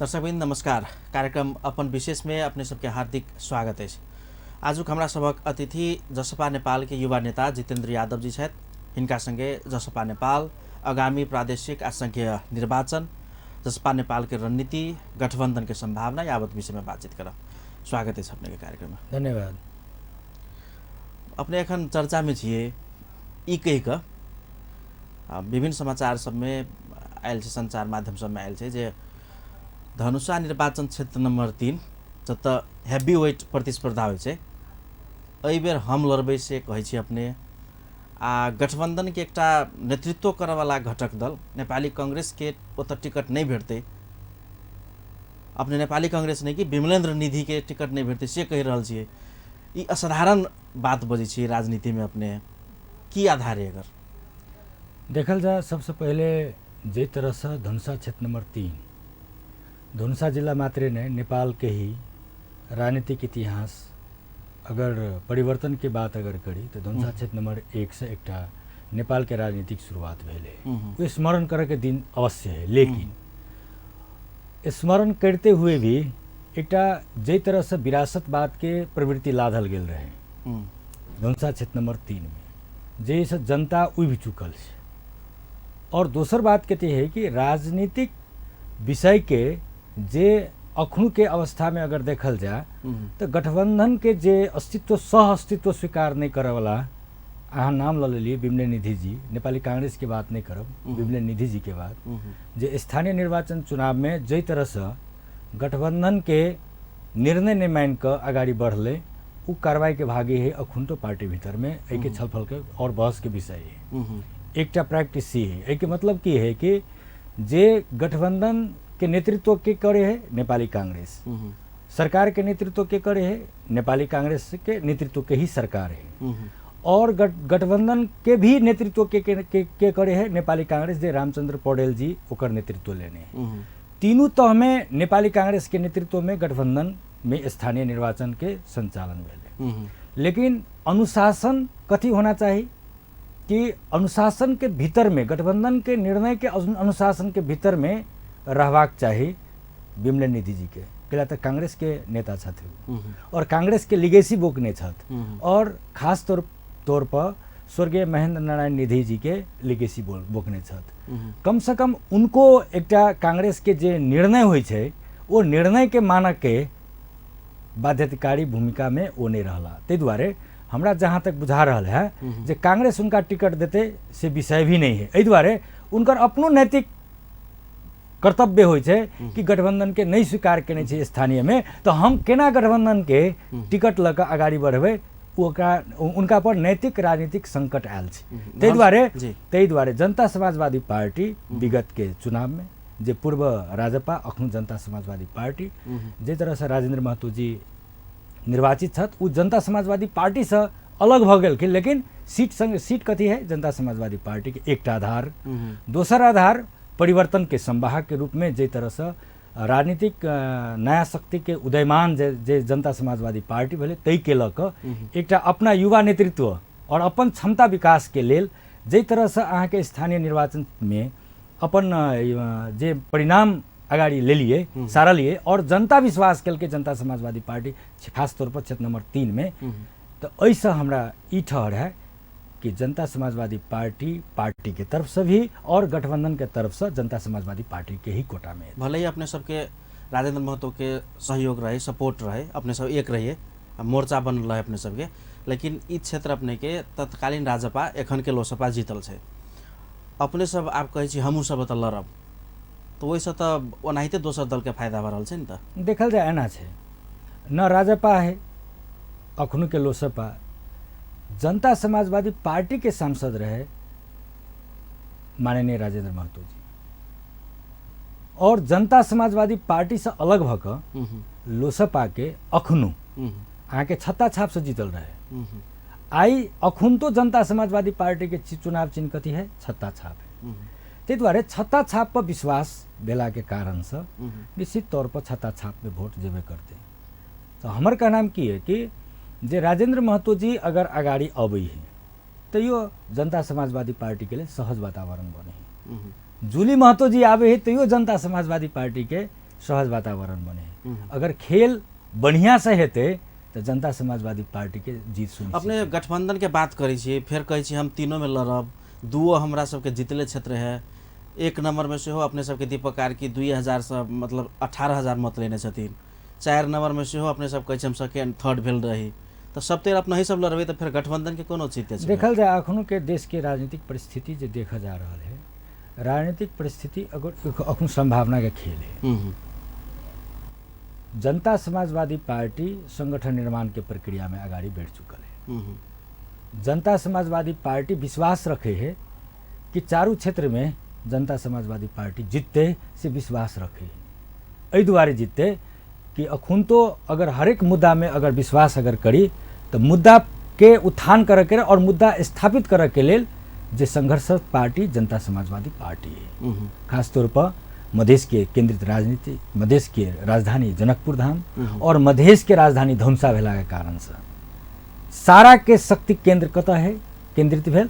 दर्शकवृन्द नमस्कार। कार्यक्रम अपन विशेषमे अपने सबके हार्दिक स्वागत अछि। आजुक हमरा सभक अतिथि जसपा नेपालके युवा नेता जितेन्द्र यादव जी छथि। हिनका संगे जसपा नेपाल आगामी प्रादेशिक आ संघीय निर्वाचन, जसपा नेपालके रणनीति, गठबंधन के संभावना यावत विषयमे बातचीत करब। स्वागत अछि अपने के कार्यक्रम में। धन्यवाद। अपने एखन चर्चामे छियै ई कहि कऽ विभिन्न समाचार सबमे आयल छै, संचार माध्यम सबमे आयल छै जे धनुषा निर्वाचन क्षेत्र नंबर 3 जतऽ हैवी वेट प्रतिस्पर्धा होइ छै, एहि बेर हम लड़बै से कहै छी अपने, आ गठबंधनके एकटा नेतृत्व करऽवला घटक दल नेपाली कांग्रेसके ओतऽ टिकट नहि भेटतै। अपने नेपाली कांग्रेस नहि कि विमलेन्द्र निधिके टिकट नहि भेटतै से कहि रहल छियै। ई असाधारण बात बजै छियै राजनीतिमे अपने, की आधार है एकर? देखल जाए सबसे पहिले जाहि तरहसँ धनुषा क्षेत्र नंबर 3 धनुषा जिला मात्रे नहि नेपाल के ही राजनीतिक इतिहास अगर परिवर्तन के बात अगर करी तो धनुषा क्षेत्र नंबर 1 से एकटा नेपाल के राजनीतिक शुरुआत भेल है। ओ स्मरण करे के दिन अवश्य है, लेकिन स्मरण करते हुए भी एकटा जाहि तरहसँ विरासतवाद के प्रवृत्ति लाधल गेल रहे धनुषा क्षेत्र नंबर 3 में, जाहिसँ जनता उबि चुकल छै। और दोसर बात कथी है कि राजनीतिक विषय के जे अखनु के अवस्था में अगर देखल जाए तो गठबंधन के जे अस्तित्व सह अस्तित्व स्वीकार नहीं करऽवला, अहाँ नाम लऽ लेलियै विमले निधि जी, नेपाली कांग्रेस के बात नहीं करब, विमले निधि जी के बात, जे स्थानीय निर्वाचन चुनाव में जाहि तरहसँ गठबंधन के निर्णय नहीं मान कऽ अगाडि बढ़लै, उ कार्रवाई के भागी है अखुन तो पार्टी भीतर में एहिके छलफल के और बहस के विषय है। एकटा प्रैक्टिस ही है। एहिके मतलब की है कि जे गठबंधन के नेतृत्व के करे है नेपाली कांग्रेस, सरकार के नेतृत्व के करे है नेपाली कांग्रेस के नेतृत्व के ही सरकार है, और गठबंधन के भी नेतृत्व के, के, के, के करे है नेपाली कांग्रेस, जे रामचंद्र पौडेल जी ओकर नेतृत्व लेने है। तीनू तह में नेपाली कांग्रेस के नेतृत्व में गठबंधन में स्थानीय निर्वाचन के संचालन भेलै। लेकिन अनुशासन कथी होना चाही कि अनुशासन के भीतर में गठबंधन के निर्णय के अनुशासन के भीतर में रहबाक चाही विमले निधि जी के, कैला तऽ कांग्रेस के नेता छथि और कांग्रेस के लिगेसी बोकने छथि, और खास तौर पर स्वर्गीय महेंद्र नारायण निधि जी के लिगेसी बोकने छथि। कम से कम उनको एकटा कांग्रेस के जे निर्णय होइ छै ओ निर्णय के मानक के बाध्यकारी भूमिका में ओ नहीं रहला। ताहि दुआरे हमरा जहाँ तक बुझा रहल है जे कांग्रेस उनका टिकट देते से विषय भी नहीं है। एहि दुआरे उनकर अपनो नैतिक कर्तव्य होइ छै कि गठबंधन के नहीं स्वीकार केने छै स्थानीय में, तो हम केना गठबंधन के टिकट लऽ कऽ अगाडि बढ़बै, उनका पर नैतिक राजनीतिक संकट आयल छै। ताहि दुआरे जनता समाजवादी पार्टी विगत के चुनाव में जे पूर्व राजपा अखन जनता समाजवादी पार्टी जे तरहसँ राजेंद्र महतो जी निर्वाचित छथि, ओ जनता समाजवादी पार्टीसँ अलग भऽ गेलखिन, लेकिन सीट संग सीट कथी है जनता समाजवादी पार्टी के एकटा आधार, दोसर आधार परिवर्तन के संवाहक के रूप में जाहि तरहसँ राजनीतिक नया शक्ति के उदयमान जे जनता समाजवादी पार्टी भेलै ताहिके लऽ कऽ एकटा अपना युवा नेतृत्व और अपन क्षमता विकास के लेल जाहि तरहसँ अहाँके स्थानीय निर्वाचन में अपन जे परिणाम अगाडि लेलिए सारलिए और जनता विश्वास केलकै जनता समाजवादी पार्टी खास तौर पर क्षेत्र नंबर 3 में, तो एहिसँ हमरा ई ठहर है कि जनता समाजवादी पार्टी पार्टी के तरफ से भी और गठबंधन के तरफ से जनता समाजवादी पार्टी के ही कोटा में। भले ही अपने सबके राजेंद्र महतो के सहयोग रहे, सपोर्ट रहे, अपने सब एक रहिए, मोर्चा बनल रहे अपने सबके, लेकिन ई क्षेत्र अपने के तत्कालीन राजपा एखन के लोसपा जीतल छै। अपने सब आब कहै छी हमहूँ सब एतऽ लड़ब, तऽ ओहिसँ तऽ ओनाहिते दोसर दलके फायदा भऽ रहल छै ने। तऽ देखल जाय एना छै न राजपा है अखनु के लोसपा, जनता समाजवादी पार्टी के सांसद रहे माननीय राजेंद्र महतो जी, और जनता समाजवादी पार्टी से अलग भऽ कऽ लोसपा के अखनु अहाँके छत्ता छाप से जीतल रहे। आइ अखुन तो जनता समाजवादी पार्टी के चुनाव चिन्ह कथी है छत्ता छाप है। ताहि दुआरे छत्ता छाप पर विश्वास भेला के कारण से निश्चित तौर पर छत्ता छाप में वोट जेबे करते। तो हमर कहनाम की है कि जे राजेंद्र महतो जी अगर अगाडि अबै है तैयो जनता समाजवादी पार्टी के लिए सहज वातावरण बने है, जूली महतो जी आबे है तैयो जनता समाजवादी पार्टी के सहज वातावरण बने है। अगर खेल बढ़िया से हेतै तऽ जनता समाजवादी पार्टीके जीत सुनिश्चित। अपने गठबंधन के बात करै छियै, फेर कहै छियै हम तीनों में लड़ब, दूओ हमरा सबके जीतले क्षेत्र है, एक नंबर में सेहो अपने सबके दीपक कार्की 2000 से मतलब 18,000 मत लेने छथिन, 4 नंबर में सेहो अपने सब कहै छी हम सेकेंड थर्ड भेल रही, तऽ सब तेर अपने ही सब लड़बै तऽ फेर गठबंधन के कोन औचित्य छै? देखल जाय अखनो के देश के राजनीतिक परिस्थिति जे देखा जा रहल है, राजनीतिक परिस्थिति अगर अखन संभावना के खेल है। जनता समाजवादी पार्टी संगठन निर्माण के प्रक्रिया में अगाड़ी बढ़ चुकल है। जनता समाजवादी पार्टी विश्वास रखे है कि चारू क्षेत्र में जनता समाजवादी पार्टी जीतते से विश्वास रखे है। एहि दुआरे जीतते कि अखन तो अगर हरेक मुद्दा में अगर विश्वास अगर करी तो मुद्दा के उत्थान करे के और मुद्दा स्थापित करे के लेल जे संघर्षरत पार्टी जनता समाजवादी पार्टी है। खास तौर पर मधेश के केंद्रित राजनीति, मधेश के राजधानी जनकपुर धाम और मधेश के राजधानी धनुषा भेला के कारण से सारा के शक्ति केंद्र कतऽ है केंद्रित भेल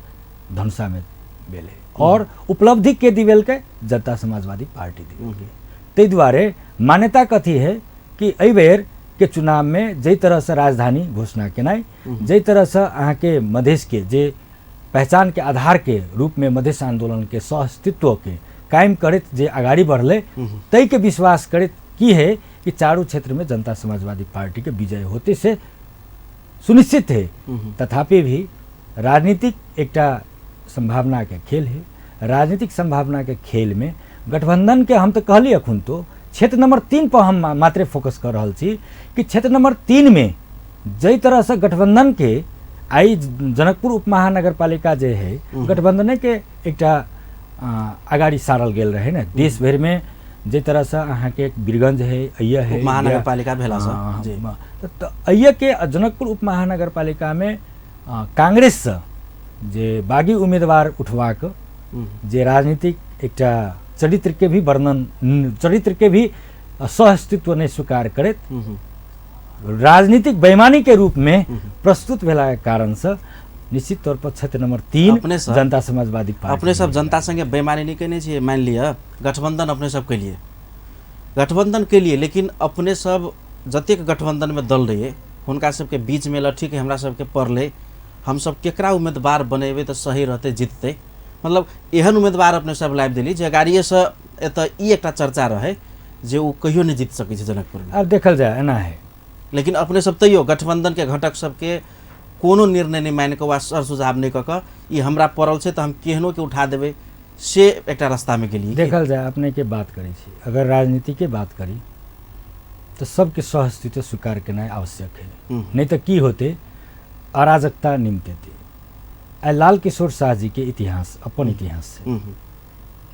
धनुषा में भेल है और उपलब्धि के दिवेल के जनता समाजवादी पार्टी दिवेल के। ताहि दुआरे मान्यता कथी है कि एहि बेर के चुनाव में जाहि तरह से राजधानी घोषणा केनाइ, जाहि तरह से अहाँके मधेश के जे पहचान के आधार के रूप में मधेश आंदोलन के सहअस्तित्व के कायम करैत जे अगाड़ी बढ़ले ताहि के विश्वास करैत की है कि चारू क्षेत्र में जनता समाजवादी पार्टी के विजय होते से सुनिश्चित है। तथापि भी राजनीतिक एकटा संभावना के खेल है। राजनीतिक संभावना के खेल में गठबंधन के हम तो कहली अखुन तो क्षेत्र नंबर 3 पर हम मात्रे फोकस कर रहल छी कि क्षेत्र नंबर 3 में जाहि तरह से गठबंधन के आई जनकपुर उप महानगरपालिका जे है गठबंधन के एकटा अगाड़ी सारल गेल रहे ने। देश भरि में जाहि तरह से अहाँके वीरगंज है, अय्या है, महानगरपालिका भेला से तऽ अय्या के जनकपुर उप महानगरपालिका में कांग्रेस से जे बागी उम्मीदवार उठवाक जे राजनीतिक एकटा चरित्र के भी वर्णन, चरित्र के भी सहअस्तित्व नहीं स्वीकार करैत राजनीतिक बेईमानी के रूप में प्रस्तुत भेला के कारण से निश्चित तौर पर क्षेत्र नंबर 3 जनता समाजवादी पार्टी अपने सब जनता संगे बेईमानी नहीं केने छियै। मान लिअ गठबंधन अपने सब केलिए, गठबंधन केलिए, लेकिन अपने सब जतेक गठबंधन में दल रहिए हुनका सबके बीच में ठीक है हमरा सबके पड़लै, हम सब केकरा उम्मीदवार बनेबै तऽ सही रहतै जीततै, मतलब एहन उम्मीदवार अपने सब लाबि देली जे अगाड़िएसँ एतऽ ई एकटा चर्चा रहै जे ओ कहियो नहि जीत सकै छै जनकपुरमे। आब देखल जाय एना है, लेकिन अपने सब तैयो गठबंधन के घटक सबके कोनो निर्णय नहि मानि कऽ वा सर सुझाव नहि कऽ कऽ ई हमरा पड़ल छै तऽ हम केहनो के उठा देबै से एकटा रास्तामे गेलियै। देखल जाय अपने के बात करै छी, अगर राजनीति के बात करी तऽ सबके सहअस्तित्व स्वीकार केनाइ आवश्यक है, नहीं तऽ की होतै अराजकता निमतेतै। आइ लाल किशोर शाह जी के इतिहास अपन इतिहास छै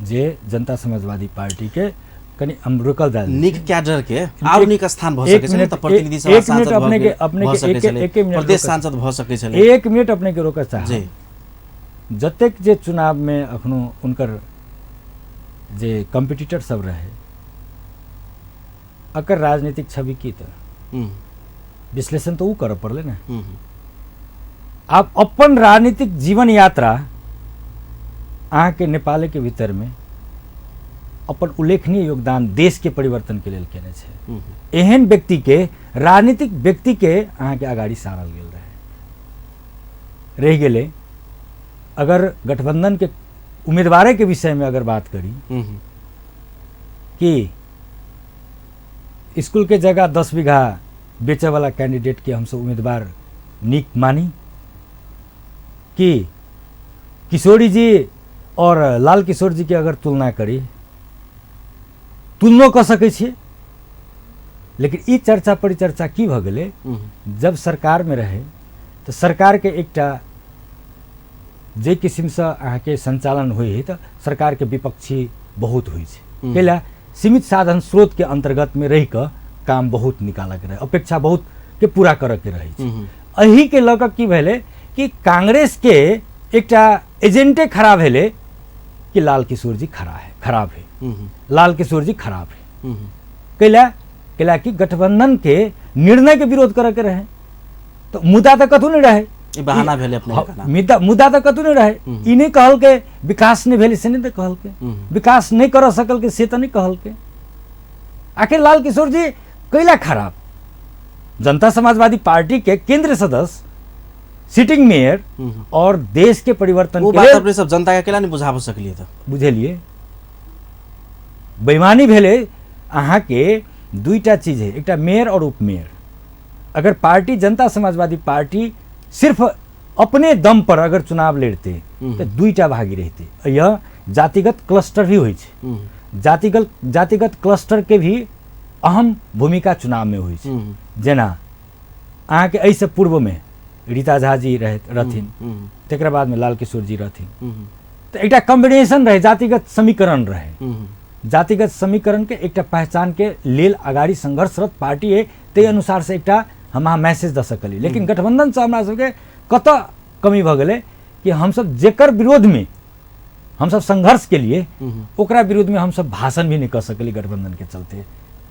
जे जनता समाजवादी पार्टी के कनि हम रुकल जाय नीक कैडर के आर नीक स्थान भऽ सकै छै, तऽ प्रतिनिधि सभा सांसद अपने के अपने के एक मिनट प्रदेश सांसद भऽ सकै छलै। एक मिनट अपने के रोकऽ चाहब जी। जतेक जे चुनाव में अखनो उनकर जे कॉम्पिटिटर सब रहे अकर राजनीतिक छवि की तऽ विश्लेषण तऽ उ करऽ पड़लै ने। आप अपन राजनीतिक जीवन यात्रा अहाँके नेपाल के भीतर में अपन उल्लेखनीय योगदान देश के परिवर्तन के लेल केने छै, एहन व्यक्ति के राजनीतिक व्यक्ति के अहाँके अगाड़ी सारल गेल रहे रहि गेलै। अगर गठबंधन के उम्मीदवारे के विषय में अगर बात करी कि स्कूल के जगह 10 बीघा बेचे वाला कैंडिडेट के हमसब उम्मीदवार नीक मानी कि किशोरी जी और लाल किशोर जी के अगर तुलना करी, तुलनो कऽ सकै छियै, लेकिन ई चर्चा परिचर्चा की भऽ गेलै जब सरकार में रहे तऽ सरकार के एकटा जे किसिमसँ अहाँके संचालन होइ है तऽ सरकार के विपक्षी बहुत होइ छै, कैला सीमित साधन स्रोत के अंतर्गत में रहि कऽ काम बहुत निकालऽ के रहै, अपेक्षा बहुत के पूरा करऽ के रहै छै। एहि के लऽ कऽ की भेलै कि कांग्रेस के एकटा एजेंटे खड़ा भेलै कि लाल किशोर जी खड़ा है, खराब है, लाल किशोर जी खराब है, कैला कैला कि गठबंधन के निर्णय के विरोध करऽ के रहे, तो मुद्दा तऽ कतहु नहि रहे, ई बहाना भेलै अपने के कहना। मुद्दा तऽ कतहु नहि रहे, ई नहि कहलकै विकास नहि भेलै से नहि तऽ कहलकै, विकास नहि करऽ सकलकै से तऽ नहि कहलकै। आखिर लाल किशोर जी कैला खराब? जनता समाजवादी पार्टी के केंद्रीय सदस्य, सिटिंग मेयर और देश के परिवर्तन वो के बात लेल अपने सब जनता के केना नहि बुझाबऽ सकलियै तऽ? बुझलियै, बेईमानी भेलै। अहाँके दुईटा चीज है, एकटा मेयर और उपमेयर। अगर पार्टी जनता समाजवादी पार्टी सिर्फ अपने दम पर अगर चुनाव लड़ते तऽ दुईटा भागी रहते। यह जातिगत क्लस्टर भी होइ छै, जातिगत क्लस्टर के भी अहम भूमिका चुनाव में होइ छै। जेना अहाँके एहिसँ पूर्वमे रीता झा जी रहथिन, तकरा बादमे लाल किशोर जी रहथिन, तऽ एकटा कॉम्बिनेशन रहै, जातिगत समीकरण रहै। जातिगत समीकरण के एकटा पहचान के लेल अगाडि संघर्षरत पार्टी है, ताहि अनुसार से एकटा हम अहाँ मैसेज दऽ सकली। लेकिन गठबंधन से हमरा सबके कतऽ कमी भऽ गेलै कि हमसब जेकर विरोधमे हमसब संघर्ष के लिए ओकरा विरोधमे हमसब भाषण भी नहि कऽ सकली गठबंधन के चलते।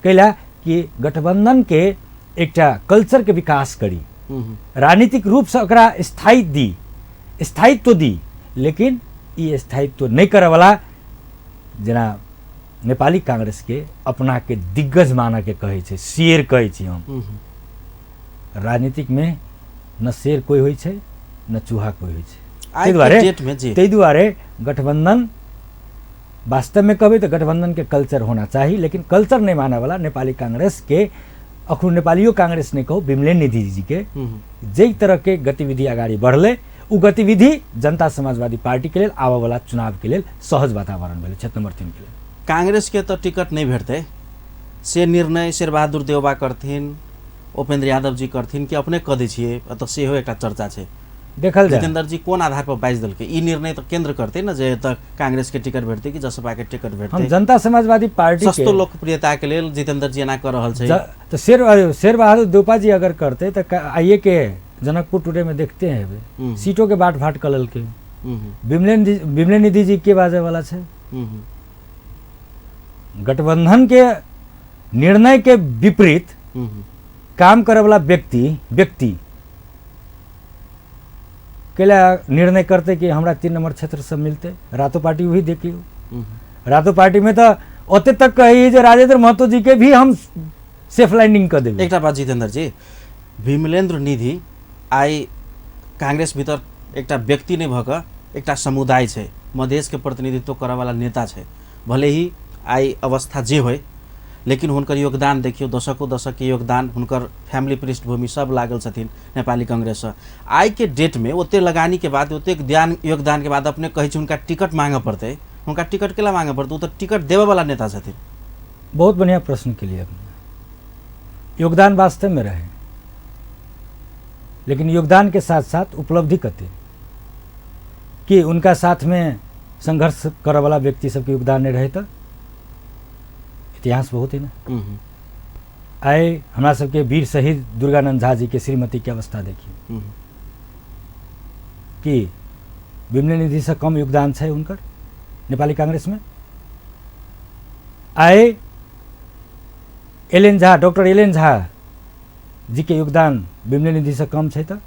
कैला कि गठबंधन के एकटा कल्चर के विकास करी, राजनीतिक रूप से ओकरा स्थायित्व दी, स्थायित्व दी, लेकिन ई स्थायित्व नहि करऽवला जेना नेपाली कांग्रेस के अपना के दिग्गज मानऽ के कहै छै, शेर कहै छी हम। राजनीतिक में न शेर कोई होइ छै न चूहा कोई होइ छै। आइ के डेट में जी ताहि दुआरे गठबंधन वास्तव में कहबै तऽ गठबंधन के कल्चर होना चाही, लेकिन कल्चर नहि मानऽ वाला नेपाली कांग्रेस के, अखन नेपालियो कांग्रेस नहि कहू, विमलेन निधि जी के जाहि तरह के गतिविधि अगाडि बढ़लै ओ गतिविधि जनता समाजवादी पार्टी के लेल आबऽ वाला चुनाव के लेल सहज वातावरण भेलै क्षेत्र नंबर 3 के लेल। कांग्रेस के तऽ टिकट नहि भेटतै से निर्णय शेरबहादुर देउबा करथिन, उपेंद्र यादव जी करथिन कि अपने कऽ दै छियै? एतऽ सेहो एकटा चर्चा छै। देखल जाय जितेंद्र जी कोन आधार पर बाजि देलकै? ई निर्णय तऽ केंद्र करतै ने जे एतऽ कांग्रेस के टिकट भेटतै कि जसपा के टिकट हम भेटतै। जनता समाजवादी पार्टी के सस्तो लोकप्रियता के लेल जितेंद्र जी एना कऽ रहल छै। तऽ शेर बहादुर देउपा जी अगर करते तऽ आइए के जनकपुर टुडे में देखते हैं, सीटों के बाट भाट कऽ लेलकै। विमलेन निधि जी के बाजै वाला छै? गठबंधन के निर्णय के विपरीत काम करे वाला व्यक्ति कैला निर्णय करते कि हमरा 3 नंबर क्षेत्र से मिलते? रातो पार्टी भी देखियो, रातो पार्टी में तो ओते तक कही जे राजेंद्र महतो जी के भी हम सेफ लैंडिंग कर देबै। एकटा बात जितेंद्र जी, विमलेंद्र निधि आइ कांग्रेस भीतर एकटा व्यक्ति नहि भऽ कऽ एकटा समुदाय छै, मधेश के प्रतिनिधित्व करऽ वाला नेता छै। भले ही आइ अवस्था जे होइ, लेकिन हुनकर योगदान देखियौ, दशकों दशक के योगदान, हुनकर फैमिली पृष्ठभूमि सब लागल छथिन नेपाली कांग्रेससँ। आइ के डेट में ओते लगानी के बाद, ओतेक योगदान के बाद अपने कहै छी हुनका टिकट मांगऽ पड़तै। हुनका टिकट केला मांगऽ पड़तै? ओ तऽ टिकट देबऽ वाला नेता छथिन। बहुत बढ़िया प्रश्न के लिए अपने। योगदान वास्तव में रहे, लेकिन योगदान के साथ साथ उपलब्धि कते कि उनका साथ में संघर्ष करऽ वाला व्यक्ति सबके योगदान नहीं रहे तऽ इतिहास बहुत है ना। आइ हमरा सबके वीर शहीद दुर्गानंद झा जी के श्रीमती के अवस्था देखिए कि विमलेन निधि से कम योगदान छै हुनकर नेपाली कांग्रेस में। आइ एलेन झा, डॉक्टर एलेन झा जी के योगदान विमलेन निधि से कम छै तऽ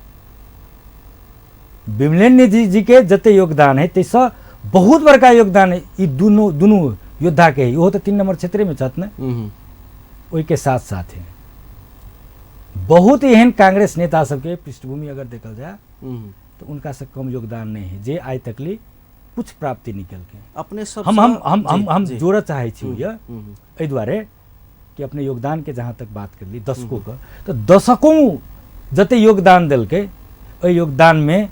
विमलेन निधि जी के जते योगदान है ताहिसँ बहुत बड़का योगदान है ई दुनू दुनू योद्धा के है। ओहो तऽ 3 नंबर क्षेत्रे में छथि ने। ओहिके साथ साथ है बहुत एहन कांग्रेस नेता सबके पृष्ठभूमि अगर देखल जाय तो उनका से कम योगदान नहीं है जे आइ तकली कुछ प्राप्ति निकल के। अपने सब हम हम हम हम हम जोड़ऽ चाहै छी एहि दुआरे कि अपने योगदान के जहाँ तक बात करली दशकों का, तो दशकों जते योगदान देलकै ओहि योगदान में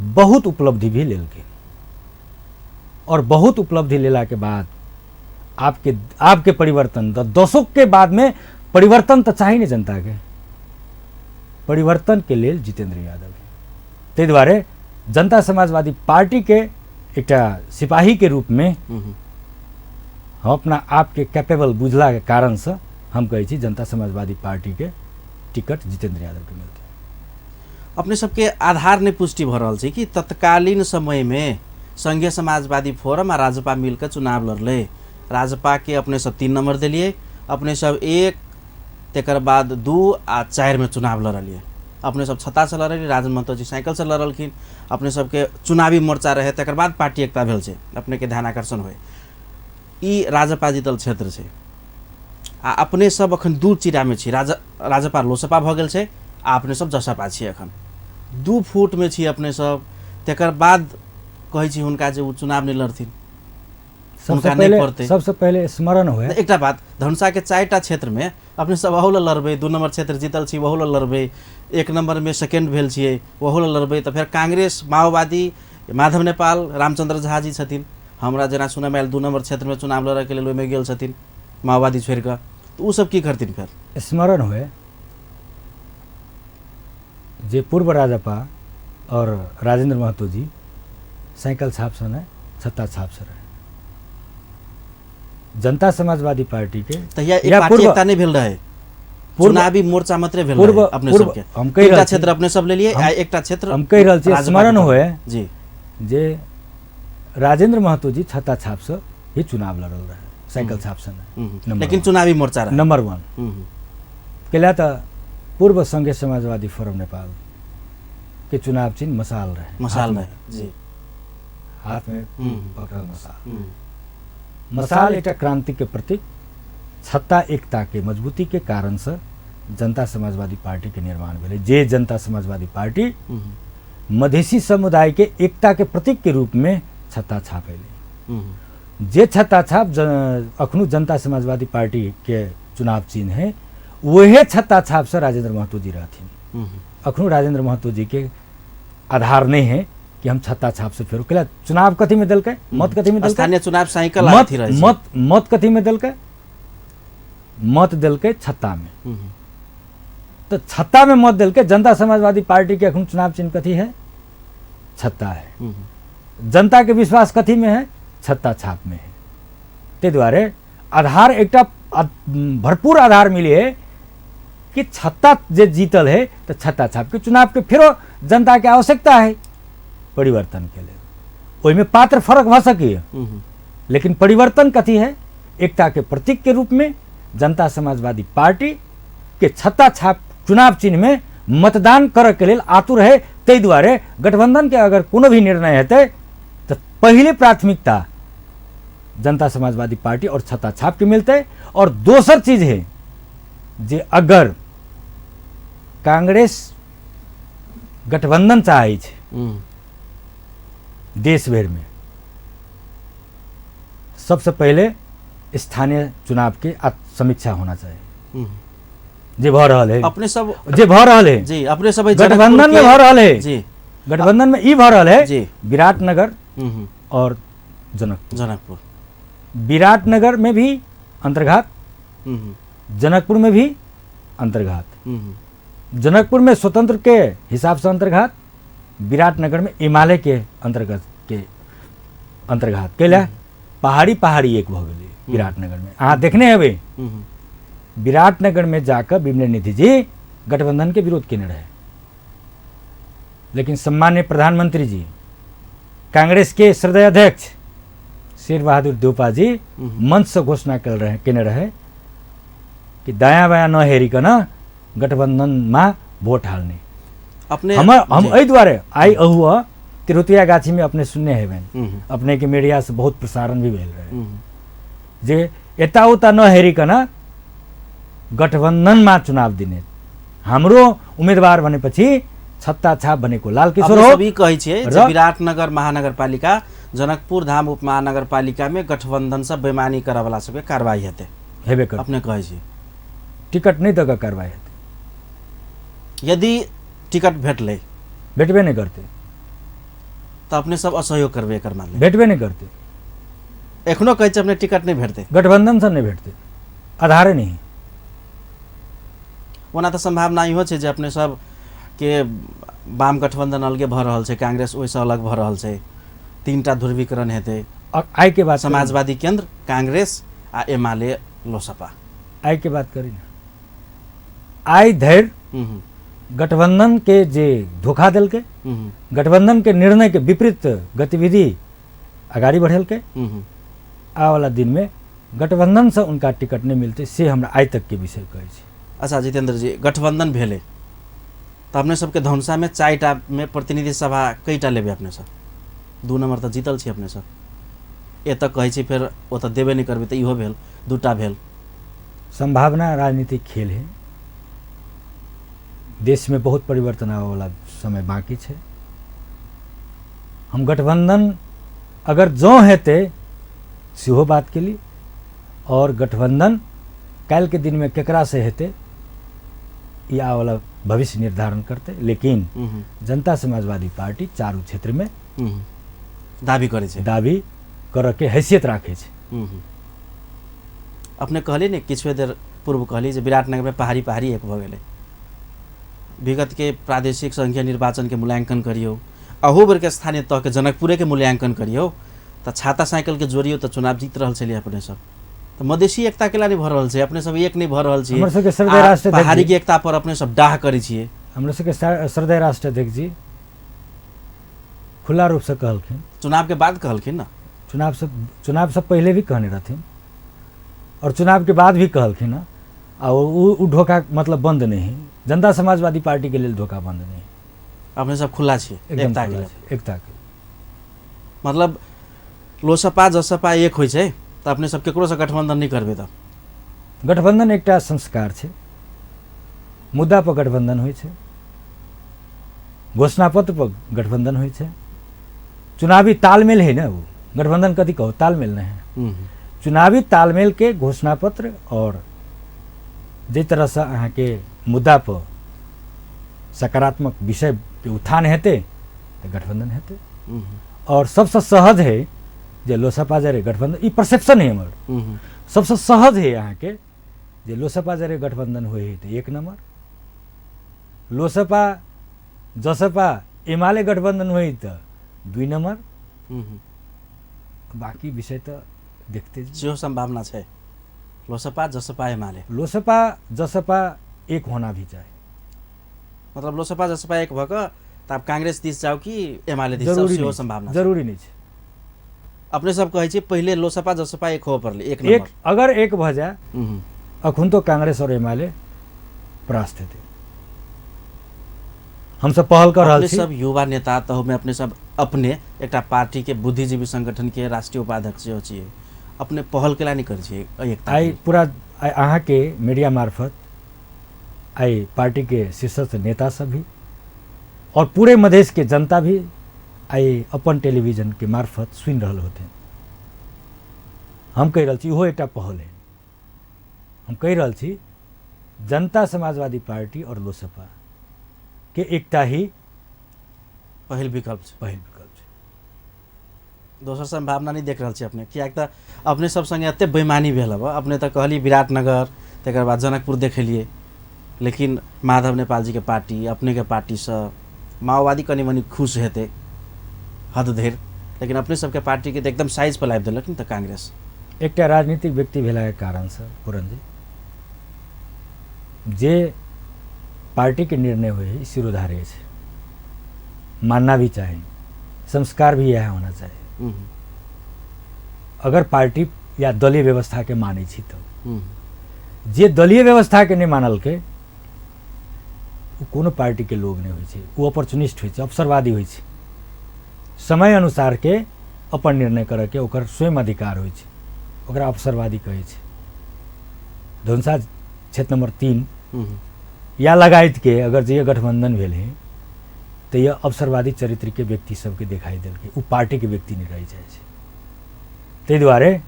बहुत उपलब्धि भी लेलकै और बहुत उपलब्धि लेला के बाद आपके आपके परिवर्तन तो दशक के बाद में परिवर्तन तो चाही नहीं जनता के, परिवर्तन के लेल जितेंद्र यादव है। ताहि दुआरे जनता समाजवादी पार्टी के एकटा सिपाही के रूप में हम अपना आप के कैपेबल बुझला के कारण से हम कहै छी जनता समाजवादी पार्टी के टिकट जितेंद्र यादव के मिलतै। अपने सबके आधार नहि पुष्टि भऽ रहल छै कि तत्कालीन समय में संघीय समाजवादी फोरम आ राजपा मिलकर चुनाव लड़लै, राजपा के अपने सब 3 नंबर देलियै, अपने सब 1 तकर बाद 2 आ 4 में चुनाव लड़लियै। अपने सब छत्ता से लड़लियै, राजन महतो जी साइकिल से लड़लखिन, अपने सबके चुनावी मोर्चा रहे, तकर बाद पार्टी एकता भेल छै, अपने के ध्यान आकर्षण होय। ई राजपा जीतल क्षेत्र छै। आ अपने सब अखन दू चिरामे छी, राजपा लोसपा भऽ गेल छै आ अपने सब जसपा छी, अखन 2 फुटमे छी अपने सब। तकर बाद कहै छी हुनका जे ओ चुनाव नहि लड़थिन, सबसे पहिले सबसे पहिले स्मरण हुए एकटा बात, धनुषा के 4टा क्षेत्र में अपने सब अहू लए लड़बै, 2 नंबर क्षेत्र जीतल छी ओहू लए लड़बै, 1 नंबर में सेकेंड भेल छियै ओहू लए लड़बै। तऽ फेर कांग्रेस माओवादी माधव नेपाल रामचंद्र झा जी छथिन, हमरा जेना सुनयमे आयल 2 नंबर क्षेत्र में चुनाव लड़ैके लेल ओहिमे गेल छथिन माओवादी छोड़ि कऽ, तऽ ओ सब की करथिन? फेर स्मरण हुए जे पूर्व राजपा और राजेंद्र महतो जी साइकिल छाप से नहीं छत्ता छाप से रहे। जनता समाजवादी पार्टी के तहिया एक पार्टी एकता नहीं भेल रहे, चुनावी मोर्चा मात्रे भेल रहे अपने सब के। हम कहि रहल क्षेत्र अपने सब लेलिए आ एकटा क्षेत्र हम कहि रहल छी। स्मरण होए जी जे राजेंद्र महतो जी छत्ता छाप से ही चुनाव लड़ल रहे, साइकिल छाप से नहीं, लेकिन चुनावी मोर्चा रहे नंबर 1 केला। त पूर्व संघीय समाजवादी फोरम नेपाल के चुनाव चिन्ह मसाल रहे, मसाल रहे जी, हाथ में पकड़ल मसाल। मसाल एक क्रांति के प्रतीक, छत्ता एकता के मजबूती के कारण से जनता समाजवादी पार्टी के निर्माण भेलै। जे जनता समाजवादी पार्टी मधेसी समुदाय के एकता के प्रतीक के रूप में छत्ता छाप अयलै, जे छत्ता छाप अखनु जनता समाजवादी पार्टी के चुनाव चिन्ह है, वहे छत्ता छाप से राजेंद्र महतो जी रहथिन। अखनु राजेंद्र महतो जी के आधार नहीं है कि हम छत्ता छाप से फेर केला चुनाव कथी में देलकै, मत कथी में देलकै, स्थानीय चुनाव साइकिल मत मत मत कथी में देलकै, मत देलकै छत्ता में। तो छत्ता में मत देलकै। जनता समाजवादी पार्टी के अखन चुनाव चिन्ह कथी है? छत्ता है। जनता के विश्वास कथी में है? छत्ता छाप में है। ताहि दुआरे आधार एकटा भरपूर आधार मिले है कि छत्ता जे जीतल है तो छत्ता छाप के चुनाव के फेरो जनता के आवश्यकता है परिवर्तन के लिए। ओहिमे पात्र फरक भऽ सकैए, लेकिन परिवर्तन कथी है? एकता के प्रतीक के रूप में जनता समाजवादी पार्टी के छत्ता छाप चुनाव चिन्ह में मतदान करऽ के लेल आतुर है। ताहि दुआरे गठबंधन के अगर कोनो भी निर्णय हेतै तऽ पहिले प्राथमिकता जनता समाजवादी पार्टी और छत्ता छाप के मिलतै। और दोसर चीज है जे अगर कांग्रेस गठबंधन चाहै छै देश भरि में, सबसे पहले स्थानीय चुनाव के समीक्षा होना चाहिए। जे भऽ रहल है अपने सब, जे भऽ रहल है जी, अपने सब गठबंधन में भऽ रहल है जी, गठबंधन में ई भऽ रहल है जी, विराटनगर और जनकपुर, जनकपुर विराटनगर में भी अंतर्घात, जनकपुर में भी अंतर्घात, जनकपुर में स्वतंत्र के हिसाब से अंतर्घात, विराटनगर में एमाले के अंतर्गत के अंतर्घात कैला पहाड़ी पहाड़ी एक भऽ गेलै विराटनगर में। अहाँ देखने हेबै विराटनगर में जाकर विमल निधि जी गठबंधन के विरोध केने रहे, लेकिन सम्मान्य प्रधानमंत्री जी कांग्रेस के श्रद्धेय अध्यक्ष शेर बहादुर देउपा जी मंच से घोषणा केने रहे कि दायाँ बायाँ नहेरिकन गठबंधनमा भोट हाल्ने। अपने हम एहि दुआरे आइ अहुआ तिरहुतिया गाछी में अपने सुनने हेबनि, अपने के मीडिया से बहुत प्रसारण भी भेल रहे जे एता उता नहेरिकन गठबंधनमा चुनाव दिने हाम्रो उम्मेदवार भनेपछि छत्ता छाप भनेको लाल किशोर हो। सभी कहै छियै जे विराटनगर महानगरपालिका जनकपुर धाम उपमहानगरपालिका में गठबंधन से बेमानी करऽ वाला सबके कार्रवाई हेतै, हेबे करतै। अपने कहै छी टिकट नहि दऽ कऽ कार्रवाई हेतै। यदि टिकट भेटलै, भेटबे नहि करतै तऽ अपने सब असहयोग करबै, एकर मतलब भेटबे नहि करतै। एखनो कहै छै अपने टिकट नहि भेटतै, गठबंधन से नहि भेटतै, आधारे नहि। ओना तऽ सम्भावना इहो छै जे अपने सब के वाम गठबंधन अलगे भऽ रहल छै, कांग्रेस ओहिसँ अलग भऽ रहल छै, 3टा ध्रुवीकरण हेतै। आइ के बात समाजवादी केंद्र, कांग्रेस आ एमाले लोसपा। आइ के बात करी ना, आइ धरि गठबंधन के जे धोखा देलकै, गठबंधन के निर्णय के विपरीत गतिविधि अगाडि बढ़ेलकै, आबऽ वाला दिन में गठबंधन से उनका टिकट नहीं मिलते, से हमरा आइ तक के विषय कहै छी। अच्छा जितेंद्र जी, गठबंधन भेलै तऽ अपने सबके धनुषा में 4टा में प्रतिनिधि सभा कईटा लेबै अपने सब? 2 नंबर तऽ जीतल छी अपने सब, एतऽ कहै छी फेर ओतऽ देबे नहि करबै तऽ इहो भेल 2टा भेल। संभावना राजनीतिक खेल है। देश में बहुत परिवर्तन आवे वाला समय बाकी छै। हम गठबंधन अगर जँ हेतै सेहो बात केली, और गठबंधन काल्हि के दिन में केकरा से हेतै ई आवे वाला भविष्य निर्धारण करतै। लेकिन जनता समाजवादी पार्टी चारू क्षेत्र में दाबी करै छै, दाबी करऽ के हैसियत राखै छै। अपने कहली ने किछु देर पूर्व कहली जे विराटनगर में पहाड़ी पहाड़ी एक भऽ गेलै। विगत के प्रादेशिक संघीय निर्वाचन के मूल्यांकन करियौ, अहू बेर के स्थानीय तह के जनकपुरे के मूल्यांकन करियौ, तऽ छाता साइकिल के जोड़ियौ तऽ चुनाव जीत रहल छलियै अपने सब। तऽ मधेसी एकता केला नहि भऽ रहल छै, अपने सब एक नहि भऽ रहल छियै। हमर सबके श्रद्धेय राष्ट्र पहाड़ी के एकता पर अपने सब डाह करै छियै। हमर सबके श्रद्धेय राष्ट्राध्यक्ष जी खुला रूप से कहलखिन, चुनाव के बाद कहलखिन ना, चुनाव से पहले भी कहने रहथिन और चुनाव के बाद भी कहलखिन। आ उ धोखा मतलब बंद नहीं है, जनता समाजवादी पार्टी के लेल धोखा बंद नहीं है। अपने सब खुला छियै एकता के लेल, एकता के मतलब लोसपा जसपा एक होइ छै तऽ अपने सब केकरो से गठबंधन नहीं करबै। तऽ गठबंधन एकटा संस्कार छै, मुद्दा पर गठबंधन होइ छै, घोषणापत्र पर गठबंधन होइ छै, चुनावी तालमेल है ना। वो गठबंधन कथी कहो, तालमेल नहीं है। चुनावी तालमेल के घोषणापत्र और जिस तरह से अहाँ के मुद्दा पर सकारात्मक विषय के उत्थान हेतै तऽ गठबंधन हेतै। और सबसे सहज है जे लोसपा जरे गठबंधन, ई परसेप्शन है हमर, सबसे सहज है अहाँ के जे लोसपा जरे गठबंधन होइ है तऽ एक नंबर, लोसपा जसपा एमाले गठबंधन होइ तऽ 2 नंबर, बाकी विषय तऽ देखते सेहो संभावना छै। लोसपा जसपा एमाले, लोसपा जसपा एक होना भी चाही, मतलब लोसपा जसपा एक भऽ कऽ तऽ आब कांग्रेस दिस जाउ कि एमाले दिस जाउ, सेहो संभावना जरूरी नहीं छै। अपने सब कहै छियै पहिले लोसपा जसपा एक होबऽ पड़लै, एक नंबर अगर एक भऽ जाए अखन तो कांग्रेस और एमाले परास्त हेतै। हम सब पहल कर रहल छी, सब युवा नेता तहुमे अपने सब अपने एकटा पार्टी के बुद्धिजीवी संगठन के राष्ट्रीय उपाध्यक्ष सेहो छियै, अपने पहल केला नहि करै छियै एकता? आइ पूरा अहाँ के मीडिया मार्फत आइ पार्टी के शीर्षस्थ नेता सब भी और पूरे मधेश के जनता भी आइ अपन टेलीविजन के मार्फत सुनि रहल होते। हम कहि रहल छी इहो एकटा पहल है। हम कहि रहल छी जनता समाजवादी पार्टी और लोसपा के एकता ही पहिल विकल्प छै, पहिल विकल्प छै। दोसर संभावना नहीं देख रहल छी अपने, किएक तऽ अपने सब संगे एते बेईमानी भेल हब। अपने तऽ कहली विराटनगर, तकर बाद जनकपुर देखेलिए, लेकिन माधव नेपाल जी के पार्टी अपने के पार्टी से माओवादी कनि मनि खुश हेतै हद धरि, लेकिन अपने सबके पार्टी के तऽ एकदम साइज पर लाबि देलक ने तऽ कांग्रेस। एकटा राजनीतिक व्यक्ति भेलाके कारणसँ पूरन जी जे पार्टी के निर्णय हुए है सिरोधार्य छै, मानना भी चाही, संस्कार भी यह होना चाहिए। अगर पार्टी या दलीय व्यवस्था के मानै छी तऽ जे दलीय व्यवस्था के नहीं मानलकै ओ कोनो पार्टी के लोग नहीं होइ छै, ओ अपॉर्चुनिस्ट होइ छै, अवसरवादी होइ छै। समय अनुसार के अपन निर्णय करऽ के ओकर स्वयं अधिकार होइ छै, ओकरा अवसरवादी कहै छै। धनुषा क्षेत्र नंबर 3 या लगायत के अगर जे गठबंधन भेल है तऽ यह अवसरवादी चरित्र के व्यक्ति सबके देखाई देलकै, ओ पार्टी के व्यक्ति नहीं रहि जाइ छै। ताहि दुआरे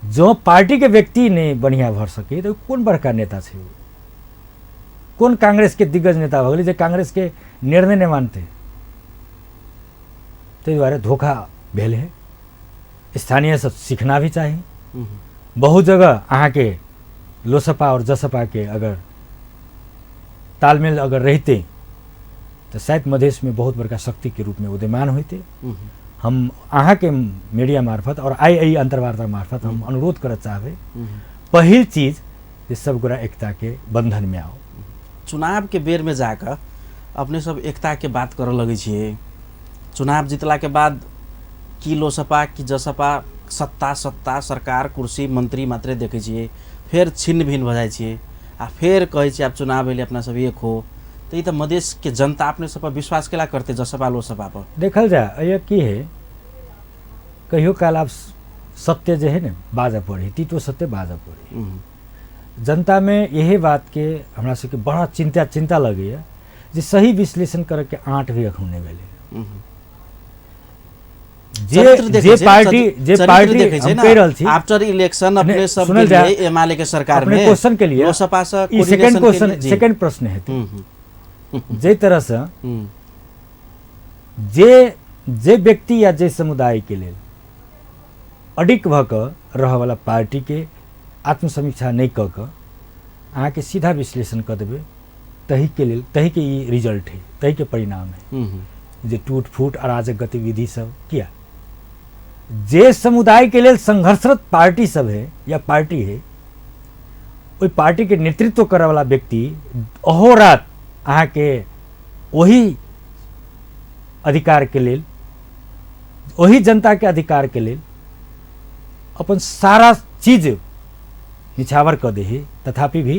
जँ पार्टी के व्यक्ति नहीं बढ़िया भऽ सकै तऽ कोन बड़का नेता छै, ओ कोन कांग्रेस के दिग्गज नेता भऽ गेलै जे कांग्रेस के निर्णय नहीं मानतै। ताहि दुआरे धोखा भेल है, स्थानीय से सीखना भी चाही। बहुत जगह अहाँके लोसपा और जसपा के अगर तालमेल अगर रहिते तऽ शायद मधेश में बहुत बड़का शक्ति के रूप में उदयमान होइते। हम अहाँके मीडिया मार्फत और आइ एहि अंतर्वार्ता मार्फत हम अनुरोध करऽ चाहबै, पहिल चीज जे सब गोरा एकता के बंधन में आओ। चुनाव के बेर में जाकऽ अपने सब एकता के बात करऽ लगै छियै, चुनाव जीतला के बाद की लोसपा की जसपा सत्ता सत्ता सरकार कुर्सी मंत्री मात्रे देखै छियै, फेर छिन्न भिन्न भऽ जाइ छियै आ फेर कहै छियै आब चुनाव एलै अपना सब एक हो। तऽ ई तऽ मधेश के जनता अपने सब पर विश्वास केला करतै जसपा लोसपा पर? देखल जाए एहि की है, कहियो काल आब सत्य जे है ने बाजऽ पड़े, तीतो सत्य बाजऽ पड़े। जनतामे इहे बातके हमरा सबके बड़ा चिंता चिंता लगैए जे सही विश्लेषण करैके आँट भी एखन नहि भेलै। जे चरित्र देखै जे छै, पार्टी जे चरित्र पार्टी देखै छै हम ना। कहि रहल छी। आफ्टर इलेक्शन अपने नहि, सब सुनल के जाय। लिए एमाले के सरकार अपने में क्वेश्चन के लिए लोसपा से ई सेकंड कोऑर्डिनेशन के क्वेश्चन लिए- जी। सेकंड प्रश्न हेतै। जाहि तरहसँ जे जे व्यक्ति या जे समुदायके लेल अडिग भऽ कऽ रहऽवला पार्टीके आत्मसमीक्षा नहि कऽ कऽ अहाँके सीधा विश्लेषण कऽ देबै, तहीके लेल तहीके ई रिजल्ट है, तहीके परिणाम है। जे टूट फूट अराजक गतिविधि सब किया जे समुदायके लेल संघर्षरत पार्टी सब है या पार्टी है, ओहि पार्टीके नेतृत्व करऽवला व्यक्ति अहोरात अहाँके ओही अधिकारके लेल, ओही जनताके अधिकारके लेल अपन सारा चीज निछावर कऽ दै है, तथापि भी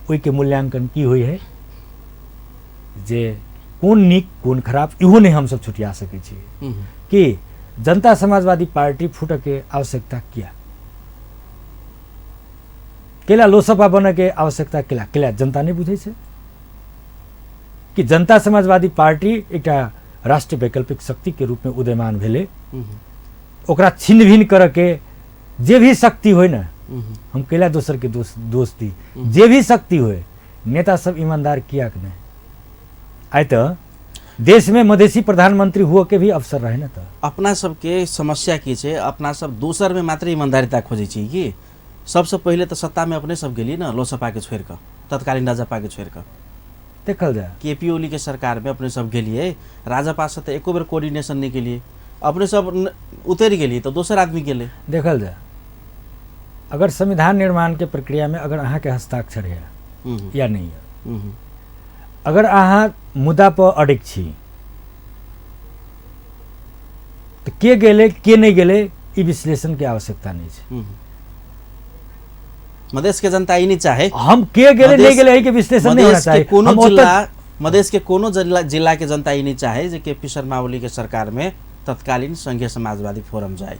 ओहिके मूल्यांकन की होइ है जे कोन नीक कोन खराब इहो नहि हमसब छुटिया सकै छी। कि जनता समाजवादी पार्टी फूटऽके आवश्यकता किया, केला लोसपा बनऽके आवश्यकता केला, केला जनता नहि बुझै छै कि जनता समाजवादी पार्टी एकटा राष्ट्रीय वैकल्पिक शक्तिके रूपमे उदयमान भेलै, ओकरा छिन्न भिन्न करऽके जे भी शक्ति होइ ने, हम कैला दोसरके दोष दोष दी, जे भी शक्ति होइ नेता सब ईमानदार कियाक नहि। आइ तऽ देशमे मधेसी प्रधानमंत्री हुअ के भी अवसर रहे ने। तऽ अपना सबके समस्या की छै, अपना सब दोसरमे मात्र ईमानदारिता खोजै छी कि सबसँ पहिले तऽ सत्तामे अपने सब गेली ने लोसपाके छोड़ि कऽ, तत्कालीन राजपाके छोड़ि कऽ। देखल जाय के पी ओलीके सरकारमे अपने सब गेलियै, राजपासँ तऽ एको बेर कोऑर्डिनेशन नहि केलियै, अपने सब उतरि गेलियै तऽ दोसर आदमी गेलै। देखल जाय अगर संविधान निर्माण के प्रक्रिया में अगर अहाँके हस्ताक्षर है या नहीं है, अगर अहाँ मुद्दा पर अडिग छी तऽ के गेलै के नहि गेलै ई विश्लेषण के आवश्यकता नहि छै। मधेश के जनता ई नहि चाहे हम के गेलै नहि गेलै एहिके विश्लेषण नहि होना मधेश के चाही। कोनो हम ओतऽ जिला, मधेश के कोनो जिला जिला के जनता ई नहि चाहे जे के पी शर्मा ओली के सरकार में तत्कालीन संघीय समाजवादी फोरम जाए,